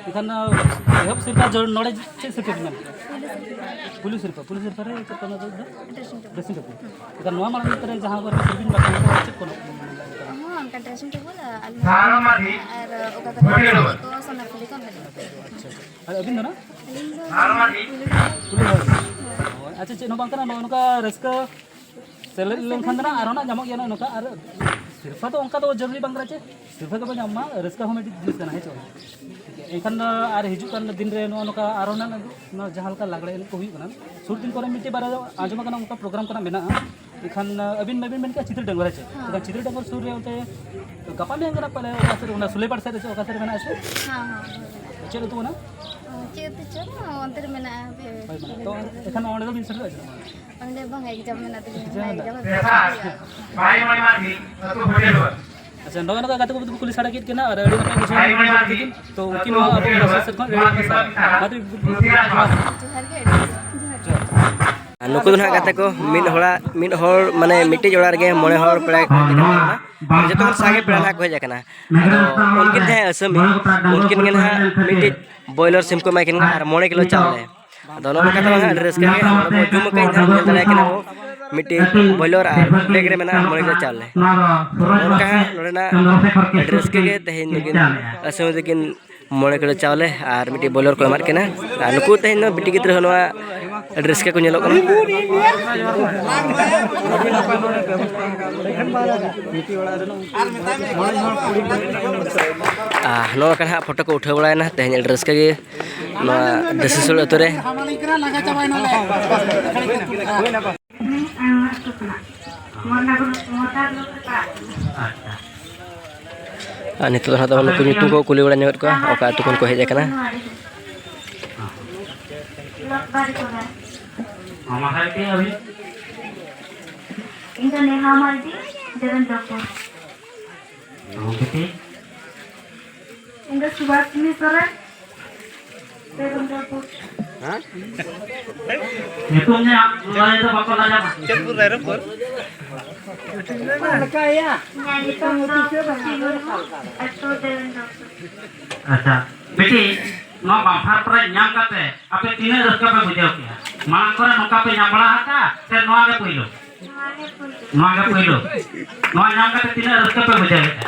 ᱮᱱᱠᱷᱟᱱ, ᱮᱦᱚᱵ ᱥᱤᱨᱯᱟᱹ ᱡᱚ-, ᱱᱚᱰᱮ ᱪᱮᱫ ᱥᱤᱨᱯᱟᱹ ᱵᱤᱱ ᱧᱟᱢ ᱠᱮᱫᱟ? ᱯᱩᱭᱞᱩ ᱥᱤᱨᱯᱟᱹ᱾ ᱯᱩᱭᱞᱩ ᱥᱤᱨᱯᱟᱹ ᱨᱮ ᱪᱮᱫ ᱠᱚ ᱧᱟᱢ ᱠᱮᱫᱟ? Dressing table. Dressing table. ᱮᱱᱠᱷᱟᱱ ᱱᱚᱣᱟ ᱢᱟᱲᱟᱝ ᱨᱮ ᱡᱟᱦᱟᱸ ᱠᱚᱨᱮ ᱥᱤᱨᱯᱟᱹ ᱵᱤᱱ ᱵᱟᱲᱟᱭ ᱠᱮᱫᱟ, ᱪᱮᱫ ᱠᱚ ᱧᱟᱢ ᱠᱮᱫᱟ? ᱦᱚᱸ, ᱚᱱᱠᱟ ᱰᱨᱮᱥᱤᱝ ᱴᱮᱵᱩᱞ, ᱟᱨ ᱟᱨ ᱚᱠᱟ ᱠᱚᱨᱮ ᱠᱚ ᱥᱚᱱᱟ ᱠᱩᱞᱤ ᱠᱚ ᱚᱱᱠᱟ ᱧᱟᱢ ᱠᱮᱫᱟ᱾ ᱟᱪᱪᱷᱟ, ᱟᱪᱪᱷᱟ᱾ ᱟᱨ ᱟᱹᱵᱤᱱ ᱫᱚ ᱱᱟᱜ? ᱟᱹᱞᱤᱧ ᱫᱚ ᱯᱩᱭᱞᱩ ᱨᱮ᱾ ᱯᱩᱭᱞᱩ ᱨᱮ᱾ ᱦᱳᱭ, ᱟᱪᱪᱷᱟ, ᱪᱮᱫ ᱦᱚᱸ ᱵᱟᱝ ᱠᱟᱱᱟ, ᱱᱚᱜᱼᱚ ᱱᱚᱝᱠᱟ ᱨᱟᱹᱥᱠᱟᱹ ᱥᱮᱞᱮᱫ ᱞᱮᱱᱠᱷᱟᱱ ᱫᱚ ᱱᱟᱜ ᱟᱨᱦᱚᱸ ᱱᱟᱜ ᱧᱟᱢᱚᱜ ᱜᱮᱭᱟ ᱱᱟᱜ ᱱᱚᱝᱠᱟ᱾ ᱟᱨ ᱥᱤᱨᱯᱟᱹ ᱫᱚ ᱚᱱᱠᱟ ᱫᱚ ᱡᱟᱹᱨᱩᱨᱤ ᱵᱟᱝ ᱠᱟᱱᱟ ᱪᱮ, ᱥᱤᱨᱯᱟᱹ ᱜᱮᱵᱚᱱ ᱧᱟᱢ ᱢᱟ, ᱨᱟᱹᱥᱠᱟᱹ ᱦᱚᱸ ᱢᱤᱫᱴᱤᱡ ᱡᱤᱱᱤᱥ ᱠᱟᱱᱟ, ᱦᱮᱸ ᱪᱮ ᱵᱟᱝ? ᱴᱷᱤᱠ ᱜᱮᱭᱟ᱾ ᱮᱱᱠᱷᱟᱱ ᱫᱚ ᱟᱨ ᱦᱤᱡᱩᱜ ᱠᱟᱱ ᱫᱤᱱ ᱨᱮ ᱱᱚᱜᱼᱚ ᱱᱚᱝᱠᱟ ᱟᱨᱦᱚᱸ ᱱᱟᱜ ᱱᱚᱣᱟ ᱡᱟᱦᱟᱸ ᱞᱮᱠᱟ ᱞᱟᱜᱽᱲᱮ ᱮᱱᱮᱡ ᱠᱚ ᱦᱩᱭᱩᱜ ᱠᱟᱱᱟ, ᱥᱩᱨ ᱫᱤᱱ ᱠᱚᱨᱮ ᱢᱤᱫᱴᱤᱡ ᱵᱟᱨᱭᱟ ᱟᱸᱡᱚᱢ ᱟᱠᱟᱱᱟ, ᱚᱱᱠᱟ ᱯᱨᱳᱜᱨᱟᱢ ᱠᱚ ᱱᱟᱜ ᱢᱮᱱᱟᱜᱼᱟ᱾ ᱮᱱᱠᱷᱟᱱ ᱟᱹᱵᱤᱱ ᱢᱟᱵᱤᱱ ᱢᱮᱱ ᱠᱮᱫᱟ ᱪᱤᱛᱟᱹᱨ ᱰᱟᱸᱜᱚᱨ, ᱦᱮᱸ ᱪᱮ? ᱦᱮᱸ᱾ ᱮᱱᱠᱷᱟᱱ ᱪᱤᱛᱟᱹᱨ ᱰᱟᱸᱜᱚᱨ ᱥᱩᱨ ᱨᱮ ᱚᱱᱛᱮ ᱜᱟᱯᱟ ᱢᱮᱭᱟᱝ ᱜᱮ ᱱᱟᱜ ᱯᱟᱞᱮ ᱚᱠᱟ ᱥᱮᱫ ᱨᱮ, ᱚᱱᱟ ᱥᱩᱞᱟᱹᱭᱯᱟᱲ ᱥᱮᱫ ᱨᱮ ᱪᱮ ᱚᱠᱟ ᱥᱮᱫ ᱨᱮ ᱢᱮᱱᱟᱜᱼᱟ ᱪᱮ? ᱦᱮᱸ, ᱦᱮᱸ, ᱦᱮᱸ᱾ ᱪᱮᱫ ᱟᱹᱛᱩ ᱠᱟᱱᱟ? ᱪᱮᱫ ᱟᱹᱛᱩ ᱪᱚ, ᱚᱱᱛᱮ ᱨᱮ ᱢᱮᱱᱟᱜᱼᱟ, ᱦᱟᱯᱮ᱾ ᱦᱳᱭ, ᱢᱮᱱᱟᱜᱼᱟ᱾ ᱛᱚ, ᱮᱱᱠᱷᱟᱱ ᱚᱸᱰᱮ ᱫᱚ ᱵᱤᱱ ᱥᱮᱴᱮᱨᱚᱜᱼᱟ ᱪᱮ ᱵᱟᱝ? ᱚᱸᱰᱮ ᱵᱟᱝ, exam ᱢᱮᱱᱟᱜ ᱛᱟᱹᱞᱤᱧᱟ, exam ᱚᱱᱟ ᱢᱮᱱᱟᱜᱼᱟ᱾ Exam ᱦᱟᱯᱮ ᱦᱩᱭᱩᱜᱼᱟ᱾ ᱟᱪᱪᱷᱟ, ᱱᱚᱜᱼᱚᱭ ᱱᱚᱝᱠᱟ ᱜᱟᱛᱮ ᱠᱚ ᱠᱩᱞᱤ ᱥᱟᱰᱮ ᱠᱮᱫ ᱠᱤᱱᱟ ᱟᱨ ᱟᱹᱰᱤ ᱱᱟᱯᱟᱭ ᱵᱩᱡᱷᱟᱹᱣ ᱮᱱᱟ᱾ ᱛᱚ, ᱩᱱᱠᱤᱱ ᱦᱚᱸ ᱟᱵᱚ ᱯᱟᱥᱴᱟ ᱥᱮᱫ ᱠᱷᱚᱱ ᱟᱹᱰᱤ ᱱᱟᱯᱟᱭ ᱥᱟᱨᱦᱟᱣ᱾ ᱢᱟ ᱛᱚᱵᱮ, ᱡᱚᱦᱟᱨ ᱜᱮ, ᱟᱹᱰᱤ ᱡᱚᱦᱟᱨ᱾ ᱟᱨ ᱱᱩᱠᱩ ᱫᱚ ᱱᱟᱦᱟᱜ ᱜᱟᱛᱮ ᱠᱚ, ᱢᱤᱫ ᱦᱚᱲᱟᱜ, ᱢᱤᱫ ᱦᱚᱲ, ᱢᱟᱱᱮ, ᱢᱤᱫᱴᱤᱡ ᱚᱲᱟᱜ ᱨᱮᱜᱮ ᱢᱚᱬᱮ ᱦᱚᱲ ᱯᱮᱲᱟ ᱠᱚ ᱦᱮᱡ ᱟᱠᱟᱱ ᱛᱟᱵᱚᱱᱟ᱾ ᱟᱨ ᱡᱚᱛᱚ ᱠᱷᱚᱱ ᱥᱟᱸᱜᱮ ᱯᱮᱲᱟ ᱱᱟᱦᱟᱜ ᱠᱚ ᱦᱮᱡ ᱟᱠᱟᱱᱟ᱾ ᱟᱫᱚ ᱩᱱᱠᱤᱱ ᱡᱟᱦᱟᱸᱭ ᱟᱹᱥᱟᱹᱢᱤ, ᱩᱱᱠᱤᱱ ᱜᱮ ᱱᱟᱦᱟᱜ ᱢᱤᱫᱴᱤᱡ ᱵᱚᱭᱞᱟᱨ ᱥᱤᱢ ᱠᱚ ᱮᱢᱟᱭ ᱠᱟᱱᱟ ᱟᱨ ᱢᱚᱬᱮ ᱠᱤᱞᱳ ᱪᱟᱣᱞᱮ᱾ ᱟᱫᱚ ᱱᱚᱜᱼᱚ ᱱᱚᱝᱠᱟ ᱛᱮ ᱱᱟᱦᱟᱜ ᱟᱹᱰᱤ ᱨᱟᱹᱥᱠᱟᱹ ᱜᱮ ᱱᱚᱰᱮ ᱵᱚ ᱡᱚᱢ ᱟᱠᱟᱫ ᱱᱟᱦᱟᱜ, ᱧᱮᱞ ᱫᱟᱲᱮᱭᱟᱜ ᱠᱟᱱᱟ ᱵᱚ, ᱢᱤᱫᱴᱤᱡ ᱵᱚᱭᱞᱟᱨ ᱟᱨ ᱵᱮᱜᱽ ᱨᱮ ᱢᱮᱱᱟᱜᱼᱟ ᱢᱚᱬᱮ ᱠᱤᱞᱳ ᱪᱟᱣᱞᱮ᱾ ᱱᱚᱜᱼᱚ ᱱᱚᱝᱠᱟ ᱦᱟᱸᱜ ᱱᱚᱰᱮᱱᱟᱜ ᱟᱹᱰᱤ ᱨᱟᱹᱥᱠᱟᱹ ᱜᱮ ᱛᱮᱦᱮᱧ ᱱᱩᱠᱤᱱ ᱟᱹᱥᱟᱹᱢᱤ ᱛᱟᱹᱠᱤᱱ ᱢᱚᱬᱮ ᱠᱤᱞᱳ ᱪᱟᱣᱞᱮ ᱟᱨ ᱢᱤᱫᱴᱤᱡ ᱵᱚᱭᱞᱟᱨ ᱠᱚ ᱮᱢᱟᱫ ᱠᱤᱱᱟ᱾ ᱟᱨ ᱱᱩᱠᱩ ᱛᱮᱦᱮᱧ ᱫᱚ ᱵᱤᱴᱤ ᱜᱤᱫᱽᱨᱟᱹ ᱦᱚᱸ ᱱᱚᱣᱟ ᱟᱹᱰᱤ ᱨᱟᱹᱥᱠᱟᱹ ᱠᱚ ᱧᱮᱞᱚᱜ ᱠᱟᱱᱟ᱾ ᱟᱨ ᱱᱚᱣᱟ ᱠᱟᱱᱟ ᱦᱟᱸᱜ ᱯᱷᱳᱴᱳ ᱠᱚ ᱩᱴᱷᱟᱹᱣ ᱵᱟᱲᱟᱭᱮᱱᱟ ᱛᱮᱦᱮᱧ ᱟᱹᱰᱤ ᱨᱟᱹᱥᱠᱟᱹ ᱜᱮ ᱱᱚᱣᱟ ᱫᱟᱹᱥᱤᱥᱳᱲ ᱟᱹᱛᱩ ᱨᱮ᱾ ᱟᱨ ᱱᱤᱛᱚᱜ ᱫᱚ ᱦᱟᱸᱜ ᱫᱚ ᱱᱩᱠᱩ ᱧᱩᱛᱩᱢ ᱠᱚ ᱠᱩᱞᱤ ᱵᱟᱲᱟ ᱧᱚᱜᱮᱫ ᱠᱚᱣᱟ, ᱚᱠᱟ ᱟᱹᱛᱩ ᱠᱷᱚᱱ ᱠᱚ ᱦᱮᱡ ᱟᱠᱟᱱᱟ᱾ ᱢᱟᱢᱟ ᱵᱷᱟᱭ ᱯᱮ ᱟᱹᱵᱤᱱ? ᱤᱧ ᱫᱚ ᱱᱮᱦᱟ ᱢᱟᱨᱰᱤ, ᱫᱮᱵᱮᱱᱫᱨᱚᱯᱩᱨ᱾ ᱟᱢ ᱵᱤᱴᱤ? ᱤᱧ ᱫᱚ ᱥᱩᱵᱷᱟᱥᱤᱱᱤ ᱥᱚᱨᱮᱱ, ᱫᱮᱵᱮᱱᱫᱨᱚᱯᱩᱨ᱾ ᱧᱩᱛᱩᱢ ᱧᱟᱢ ᱞᱟᱹᱭ ᱫᱚ ᱵᱟᱠᱚ ᱞᱟᱡᱟᱜᱼᱟ᱾ ᱪᱮᱫ ᱵᱚᱱ ᱨᱟᱭᱨᱚᱝᱯᱩᱨ? ᱤᱧᱟᱹᱜ ᱧᱩᱛᱩᱢ ᱫᱚ ᱥᱤᱝᱜᱩᱨ ᱢᱩᱨᱢᱩ, ᱟᱹᱛᱩ ᱫᱮᱵᱮᱱᱫᱨᱚᱯᱩᱨ᱾ ᱟᱪᱪᱷᱟ, ᱵᱤᱴᱤ, ᱱᱚᱣᱟ ᱵᱟᱢᱯᱷᱟᱨ ᱯᱨᱟᱭᱤᱡᱽ ᱧᱟᱢ ᱠᱟᱛᱮ ᱟᱯᱮ ᱛᱤᱱᱟᱹᱜ ᱨᱟᱹᱥᱠᱟᱹ ᱯᱮ ᱵᱩᱡᱷᱟᱹᱣ ᱠᱮᱜᱼᱟ? ᱢᱟᱲᱟᱝ ᱠᱚᱨᱮ ᱱᱚᱝᱠᱟ ᱯᱮ ᱧᱟᱢ ᱵᱟᱲᱟ ᱟᱠᱟᱫᱼᱟ ᱥᱮ ᱱᱚᱣᱟ ᱜᱮ ᱯᱩᱭᱞᱩ? ᱱᱚᱣᱟ ᱜᱮ ᱯᱩᱭᱞᱩ᱾ ᱱᱚᱣᱟ ᱧᱟᱢ ᱠᱟᱛᱮ ᱛᱤᱱᱟᱹᱜ ᱨᱟᱹᱥᱠᱟᱹ ᱯᱮ ᱵᱩᱡᱷᱟᱹᱣᱮᱫᱼᱟ?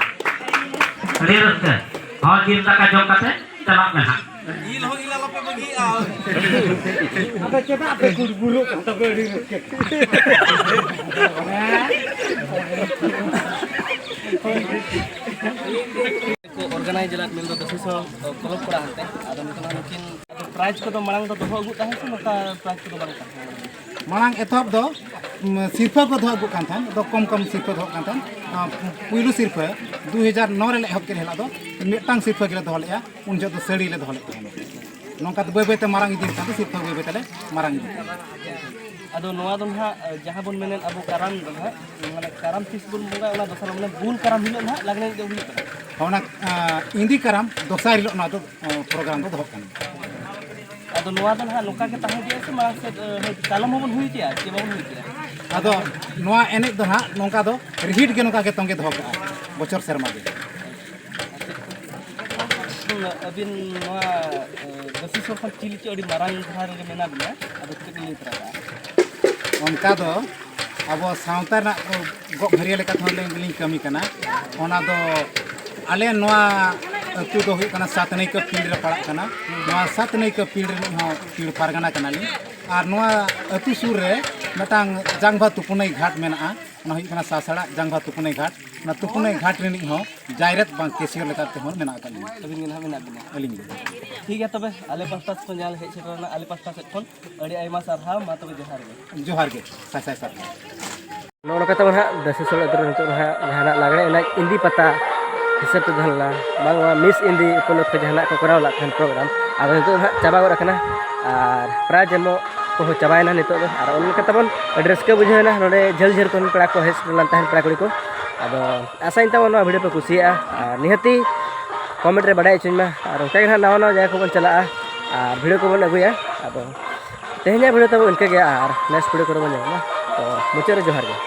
ᱟᱹᱰᱤ ᱨᱟᱹᱥᱠᱟᱹ᱾ ᱦᱚᱸ, ᱡᱤᱞ ᱫᱟᱠᱟ ᱡᱚᱢ ᱠᱟᱛᱮ ᱪᱟᱞᱟᱜ ᱢᱮ ᱦᱟᱸᱜ᱾ ᱡᱤᱞ ᱦᱚᱸ ᱡᱤᱞ ᱟᱞᱚᱯᱮ ᱵᱟᱹᱜᱤᱭᱟᱜᱼᱟ᱾ ᱟᱫᱚ ᱪᱮᱫᱟᱜ ᱯᱮ ᱠᱩᱲᱵᱩᱲᱚᱜ ᱠᱟᱱ ᱛᱟᱯᱮ ᱟᱹᱰᱤ ᱨᱟᱹᱥᱠᱟᱹ? ᱠᱚ organize ᱞᱮᱫ ᱢᱮᱱᱫᱚ ᱫᱚᱥᱤ ᱥᱚ ᱠᱞᱟᱵᱽ ᱠᱚᱲᱟ ᱦᱟᱱᱛᱮ᱾ ᱟᱫᱚ ᱱᱤᱛᱚᱜ ᱱᱩᱠᱤᱱ ᱟᱫᱚ prize ᱠᱚᱫᱚ ᱢᱟᱲᱟᱝ ᱫᱚ ᱫᱚᱦᱚ ᱟᱹᱜᱩ ᱛᱟᱦᱮᱸ ᱥᱮ ᱱᱚᱝᱠᱟ prize ᱠᱚᱫᱚ ᱵᱟᱝ ᱛᱟᱦᱮᱸ ᱠᱟᱱᱟ? ᱢᱟᱲᱟᱝ ᱮᱛᱚᱦᱚᱵ ᱫᱚ, ᱩᱢ, ᱥᱤᱨᱯᱷᱟᱹ ᱠᱚ ᱫᱚᱦᱚ ᱟᱹᱜᱩ ᱠᱟᱱ ᱛᱟᱦᱮᱸᱫ, ᱟᱫᱚ ᱠᱚᱢ ᱠᱚᱢ ᱥᱤᱨᱯᱷᱟᱹ ᱫᱚᱦᱚ ᱠᱟᱱ ᱛᱟᱦᱮᱸᱫ᱾ ᱟᱸ, ᱯᱩ-, ᱯᱩᱭᱞᱩ ᱥᱤᱨᱯᱷᱟᱹ ᱫᱩ ᱦᱟᱡᱟᱨ ᱱᱚ ᱨᱮᱞᱮ ᱮᱦᱚᱵ ᱠᱮᱫ ᱦᱤᱞᱳᱜ ᱫᱚ ᱢᱤᱫᱴᱟᱝ ᱥᱤᱨᱯᱷᱟᱹ ᱜᱮᱞᱮ ᱫᱚᱦᱚ ᱞᱮᱫᱼᱟ, ᱩᱱ ᱡᱚᱦᱚᱜ ᱫᱚ ᱥᱟᱹᱲᱤ ᱞᱮ ᱫᱚᱦᱚ ᱞᱮᱫ ᱛᱟᱦᱮᱸᱫ᱾ ᱱᱚᱝᱠᱟ ᱛᱮ ᱵᱟᱹᱭ ᱵᱟᱹᱭ ᱛᱮ ᱢᱟᱨᱟᱝ ᱤᱫᱤᱭᱮᱱ ᱠᱷᱟᱱ ᱫᱚ ᱥᱤᱨᱯᱷᱟᱹ ᱵᱟᱹᱭ ᱵᱟᱹᱭ ᱛᱮᱞᱮ ᱢᱟᱨᱟᱝ ᱤᱫᱤ ᱠᱮᱫᱟ᱾ ᱟᱫᱚ ᱱᱚᱣᱟ ᱫᱚ ᱱᱟᱦᱟᱜ, ᱡᱟᱦᱟᱸ ᱵᱚᱱ ᱢᱮᱱᱮᱫ ᱟᱵᱚ ᱠᱟᱨᱟᱢ ᱫᱚ ᱱᱟᱦᱟᱜ, ᱢᱟᱱᱮ ᱠᱟᱨᱟᱢ ᱛᱤᱥ ᱵᱚᱱ ᱵᱚᱸᱜᱟᱭᱟ, ᱚᱱᱟ ᱫᱚᱥᱟᱨ ᱢᱟᱱᱮ ᱵᱩᱞ ᱠᱟᱨᱟᱢ ᱦᱤᱞᱳᱜ ᱱᱟᱦᱟᱜ ᱞᱟᱜᱽᱬᱮ ᱮᱱᱮᱡ ᱫᱚ ᱦᱩᱭᱩᱜ ᱠᱟᱱᱟ᱾ ᱚᱱᱟ, ᱟᱸ, ᱤᱫᱤ ᱠᱟᱨᱟᱢ ᱫᱚᱥᱟᱨ ᱦᱤᱞᱳᱜ ᱱᱚᱣᱟ ᱫᱚ, ᱟᱸ, program ᱫᱚ ᱫᱚᱦᱚᱜ ᱠᱟᱱᱟ᱾ ᱟᱫᱚ ᱱᱚᱣᱟ ᱫᱚ ᱱᱟᱦᱟᱜ ᱱᱚᱝᱠᱟ ᱜᱮ ᱛᱟᱦᱮᱸ ᱤᱫᱤᱜᱼᱟ ᱥᱮ ᱢᱟᱲᱟᱝ ᱥᱮᱫ, ᱟᱸ, ᱦᱳᱭ, ᱠᱟᱞᱚᱢ ᱦᱚᱸᱵᱚᱱ ᱦᱩᱭ ᱦᱚᱪᱚᱭᱟ ᱪᱮ ᱵᱟᱵᱚᱱ ᱦᱩᱭ ᱦᱚᱪᱚᱭᱟ? ᱟᱫᱚ ᱱᱚᱣᱟ ᱮᱱᱮᱡ ᱫᱚ ᱱᱟᱦᱟᱜ ᱱᱚᱝᱠᱟ ᱫᱚ repeat ᱜᱮ ᱱᱚᱝᱠᱟ ᱜᱮ ᱛᱚᱸᱜᱮ ᱫᱚᱦᱚ ᱠᱟᱜᱼᱟ ᱵᱚᱪᱷᱚᱨ ᱥᱮᱨᱢᱟ ᱜᱮ᱾ ᱟᱹᱵᱤᱱ ᱱᱚᱣᱟ, ᱟᱸ, ᱫᱚᱥᱤ ᱥᱚᱨ ᱠᱷᱚᱱ ᱪᱤᱞᱤ ᱪᱚ ᱟᱹᱰᱤ ᱢᱟᱨᱟᱝ ᱫᱷᱟᱨᱟ ᱨᱮᱜᱮ ᱢᱮᱱᱟᱜ ᱵᱤᱱᱟ, ᱟᱫᱚ ᱠᱟᱹᱴᱤᱡ ᱵᱤᱱ ᱞᱟᱹᱭ ᱛᱚᱨᱟ ᱠᱟᱜᱼᱟ᱾ ᱚᱱᱠᱟ ᱫᱚ ᱟᱵᱚ ᱥᱟᱶᱛᱟ ᱨᱮᱱᱟᱜ ᱜᱚᱜ ᱵᱷᱟᱹᱨᱭᱟᱹ ᱞᱮᱠᱟ ᱛᱮᱦᱚᱸ ᱞᱤᱧ, ᱞᱤᱧ ᱠᱟᱹᱢᱤ ᱠᱟᱱᱟ᱾ ᱚᱱᱟ ᱫᱚ ᱟᱞᱮ ᱱᱚᱣᱟ ᱟᱹᱛᱩ ᱫᱚ ᱦᱩᱭᱩᱜ ᱠᱟᱱᱟ ᱥᱟᱛ ᱱᱟᱹᱭᱠᱟᱹ ᱯᱤᱲ ᱨᱮ ᱯᱟᱲᱟᱜ ᱠᱟᱱᱟ᱾ ᱱᱚᱣᱟ ᱥᱟᱛ ᱱᱟᱹᱭᱠᱟᱹ ᱯᱤᱲ ᱨᱤᱱᱤᱡ ᱦᱚᱸ ᱯᱤᱲ ᱯᱟᱨᱜᱟᱱᱟ ᱠᱟᱱᱟᱞᱤᱧ᱾ ᱟᱨ ᱱᱚᱣᱟ ᱟᱹᱛᱩ ᱥᱩᱨ ᱨᱮ ᱢᱤᱫᱴᱟᱝ ᱡᱟᱝᱵᱷᱟ ᱛᱩᱯᱩᱱᱟᱹᱭ ᱜᱷᱟᱴ ᱢᱮᱱᱟᱜᱼᱟ᱾ ᱚᱱᱟ ᱦᱩᱭᱩᱜ ᱠᱟᱱᱟ ᱥᱟᱥᱲᱟ ᱡᱟᱝᱵᱷᱟ ᱛᱩᱯᱩᱱᱟᱹᱭ ᱜᱷᱟᱴ᱾ ᱚᱱᱟ ᱛᱩᱯᱩᱱᱟᱹᱭ ᱜᱷᱟᱴ ᱨᱤᱱᱤᱡ ᱦᱚᱸ ᱡᱟᱭᱨᱮᱛ ᱵᱟᱝ cashier ᱞᱮᱠᱟ ᱛᱮᱦᱚᱸ ᱢᱮᱱᱟᱜ ᱟᱠᱟᱫ ᱞᱤᱧᱟ᱾ ᱟᱹᱵᱤᱱ ᱜᱮ ᱱᱟᱦᱟᱜ ᱢᱮᱱᱟᱜ ᱵᱤᱱᱟ᱾ ᱟᱹᱞᱤᱧ ᱜᱮ᱾ ᱴᱷᱤᱠ ᱜᱮᱭᱟ, ᱛᱚᱵᱮ ᱟᱞᱮ ᱯᱟᱥᱴᱟ ᱥᱮᱫ ᱠᱷᱚᱱ ᱡᱟᱦᱟᱸ ᱞᱮ ᱦᱮᱡ ᱥᱮᱴᱮᱨ ᱮᱱᱟ, ᱟᱞᱮ ᱯᱟᱥᱴᱟ ᱥᱮᱫ ᱠᱷᱚᱱ ᱟᱹᱰᱤ ᱟᱭᱢᱟ ᱥᱟᱨᱦᱟᱣ᱾ ᱢᱟ ᱛᱚᱵᱮ ᱡᱚᱦᱟᱨ ᱜᱮ᱾ ᱡᱚᱦᱟᱨ ᱜᱮ, ᱥᱟᱭ ᱥᱟᱭ ᱥᱟᱨᱦᱟᱣ᱾ ᱱᱚᱜᱼᱚ ᱱᱚᱝᱠᱟ ᱛᱟᱵᱚᱱ ᱦᱟᱸᱜ ᱫᱟᱹᱥᱤ ᱥᱳᱞ ᱟᱹᱛᱩ ᱨᱮ ᱱᱤᱛᱚᱜ ᱫᱚ ᱦᱟᱸᱜ ᱡᱟᱦᱟᱱᱟᱜ ᱞᱟᱜᱽᱬᱮ ᱮᱱᱮᱡ ᱤᱱᱫᱤ ᱯᱟᱛᱟ ᱦᱤᱥᱟᱹᱵ ᱛᱮ ᱛᱟᱦᱮᱸ ᱞᱮᱱᱟ, ᱵᱟᱝᱢᱟ Miss ᱤᱱᱫᱤ ᱩᱯᱚᱞᱚᱠᱠᱷᱮ ᱡᱟᱦᱟᱱᱟᱜ ᱠᱚ ᱠᱚᱨᱟᱣ ᱞᱮᱫ ᱛᱟᱦᱮᱱ program, ᱟᱫᱚ ᱱᱤᱛᱚᱜ ᱫᱚ ᱦᱟᱸᱜ ᱪᱟᱵᱟ ᱜᱚᱫ ᱟᱠᱟᱱᱟ᱾ ᱟᱨ prize ᱮᱢᱚᱜ ᱠᱚᱦᱚᱸ ᱪᱟᱵᱟᱭᱮᱱᱟ ᱱᱤᱛᱚᱜ ᱫᱚ᱾ ᱟᱨ ᱚᱱᱟ ᱞᱮᱠᱟ ᱛᱟᱵᱚᱱ ᱟᱹᱰᱤ ᱨᱟᱹᱥᱠᱟᱹ ᱵᱩᱡᱷᱟᱹᱣᱮᱱᱟ, ᱱᱚᱰᱮ ᱡᱷᱟᱹᱞ ᱡᱷᱟᱹᱞ ᱠᱷᱚᱱ ᱯᱮᱲᱟ ᱠᱚ ᱦᱮᱡ ᱥᱮᱴᱮᱨ ᱞᱮᱱ ᱛᱟᱦᱮᱸᱫ, ᱯᱮᱲᱟ ᱠᱩᱲᱤ ᱠᱚ᱾ ᱟᱫᱚ ᱟᱥᱟᱧ ᱛᱟᱵᱚᱱ ᱱᱚᱣᱟ ᱵᱷᱤᱰᱤᱭᱳ ᱯᱮ ᱠᱩᱥᱤᱭᱟᱜᱼᱟ, ᱟᱨ ᱱᱤᱦᱟᱹᱛᱤ ᱠᱚᱢᱮᱱᱴ ᱨᱮ ᱵᱟᱰᱟᱭ ᱦᱚᱪᱚᱧ ᱢᱟ᱾ ᱟᱨ ᱚᱱᱠᱟ ᱜᱮ ᱱᱟᱦᱟᱜ ᱱᱟᱣᱟ ᱱᱟᱣᱟ ᱡᱟᱭᱜᱟ ᱠᱚᱵᱚᱱ ᱪᱟᱞᱟᱜᱼᱟ ᱟᱨ ᱵᱷᱤᱰᱤᱭᱳ ᱠᱚᱵᱚᱱ ᱟᱹᱜᱩᱭᱟ᱾ ᱟᱫᱚ ᱛᱮᱦᱮᱧᱟᱜ ᱵᱷᱤᱰᱤᱭᱳ ᱛᱟᱵᱚ ᱤᱱᱠᱟᱹ ᱜᱮ, ᱟᱨ ᱱᱮᱠᱥᱴ ᱵᱷᱤᱰᱤᱭᱳ ᱠᱚᱨᱮ ᱵᱚᱱ ᱧᱟᱯᱟᱢᱟ᱾ ᱛᱚ ᱢᱩᱪᱟᱹᱫ ᱨᱮ ᱡᱚᱦᱟᱨ ᱜᱮ᱾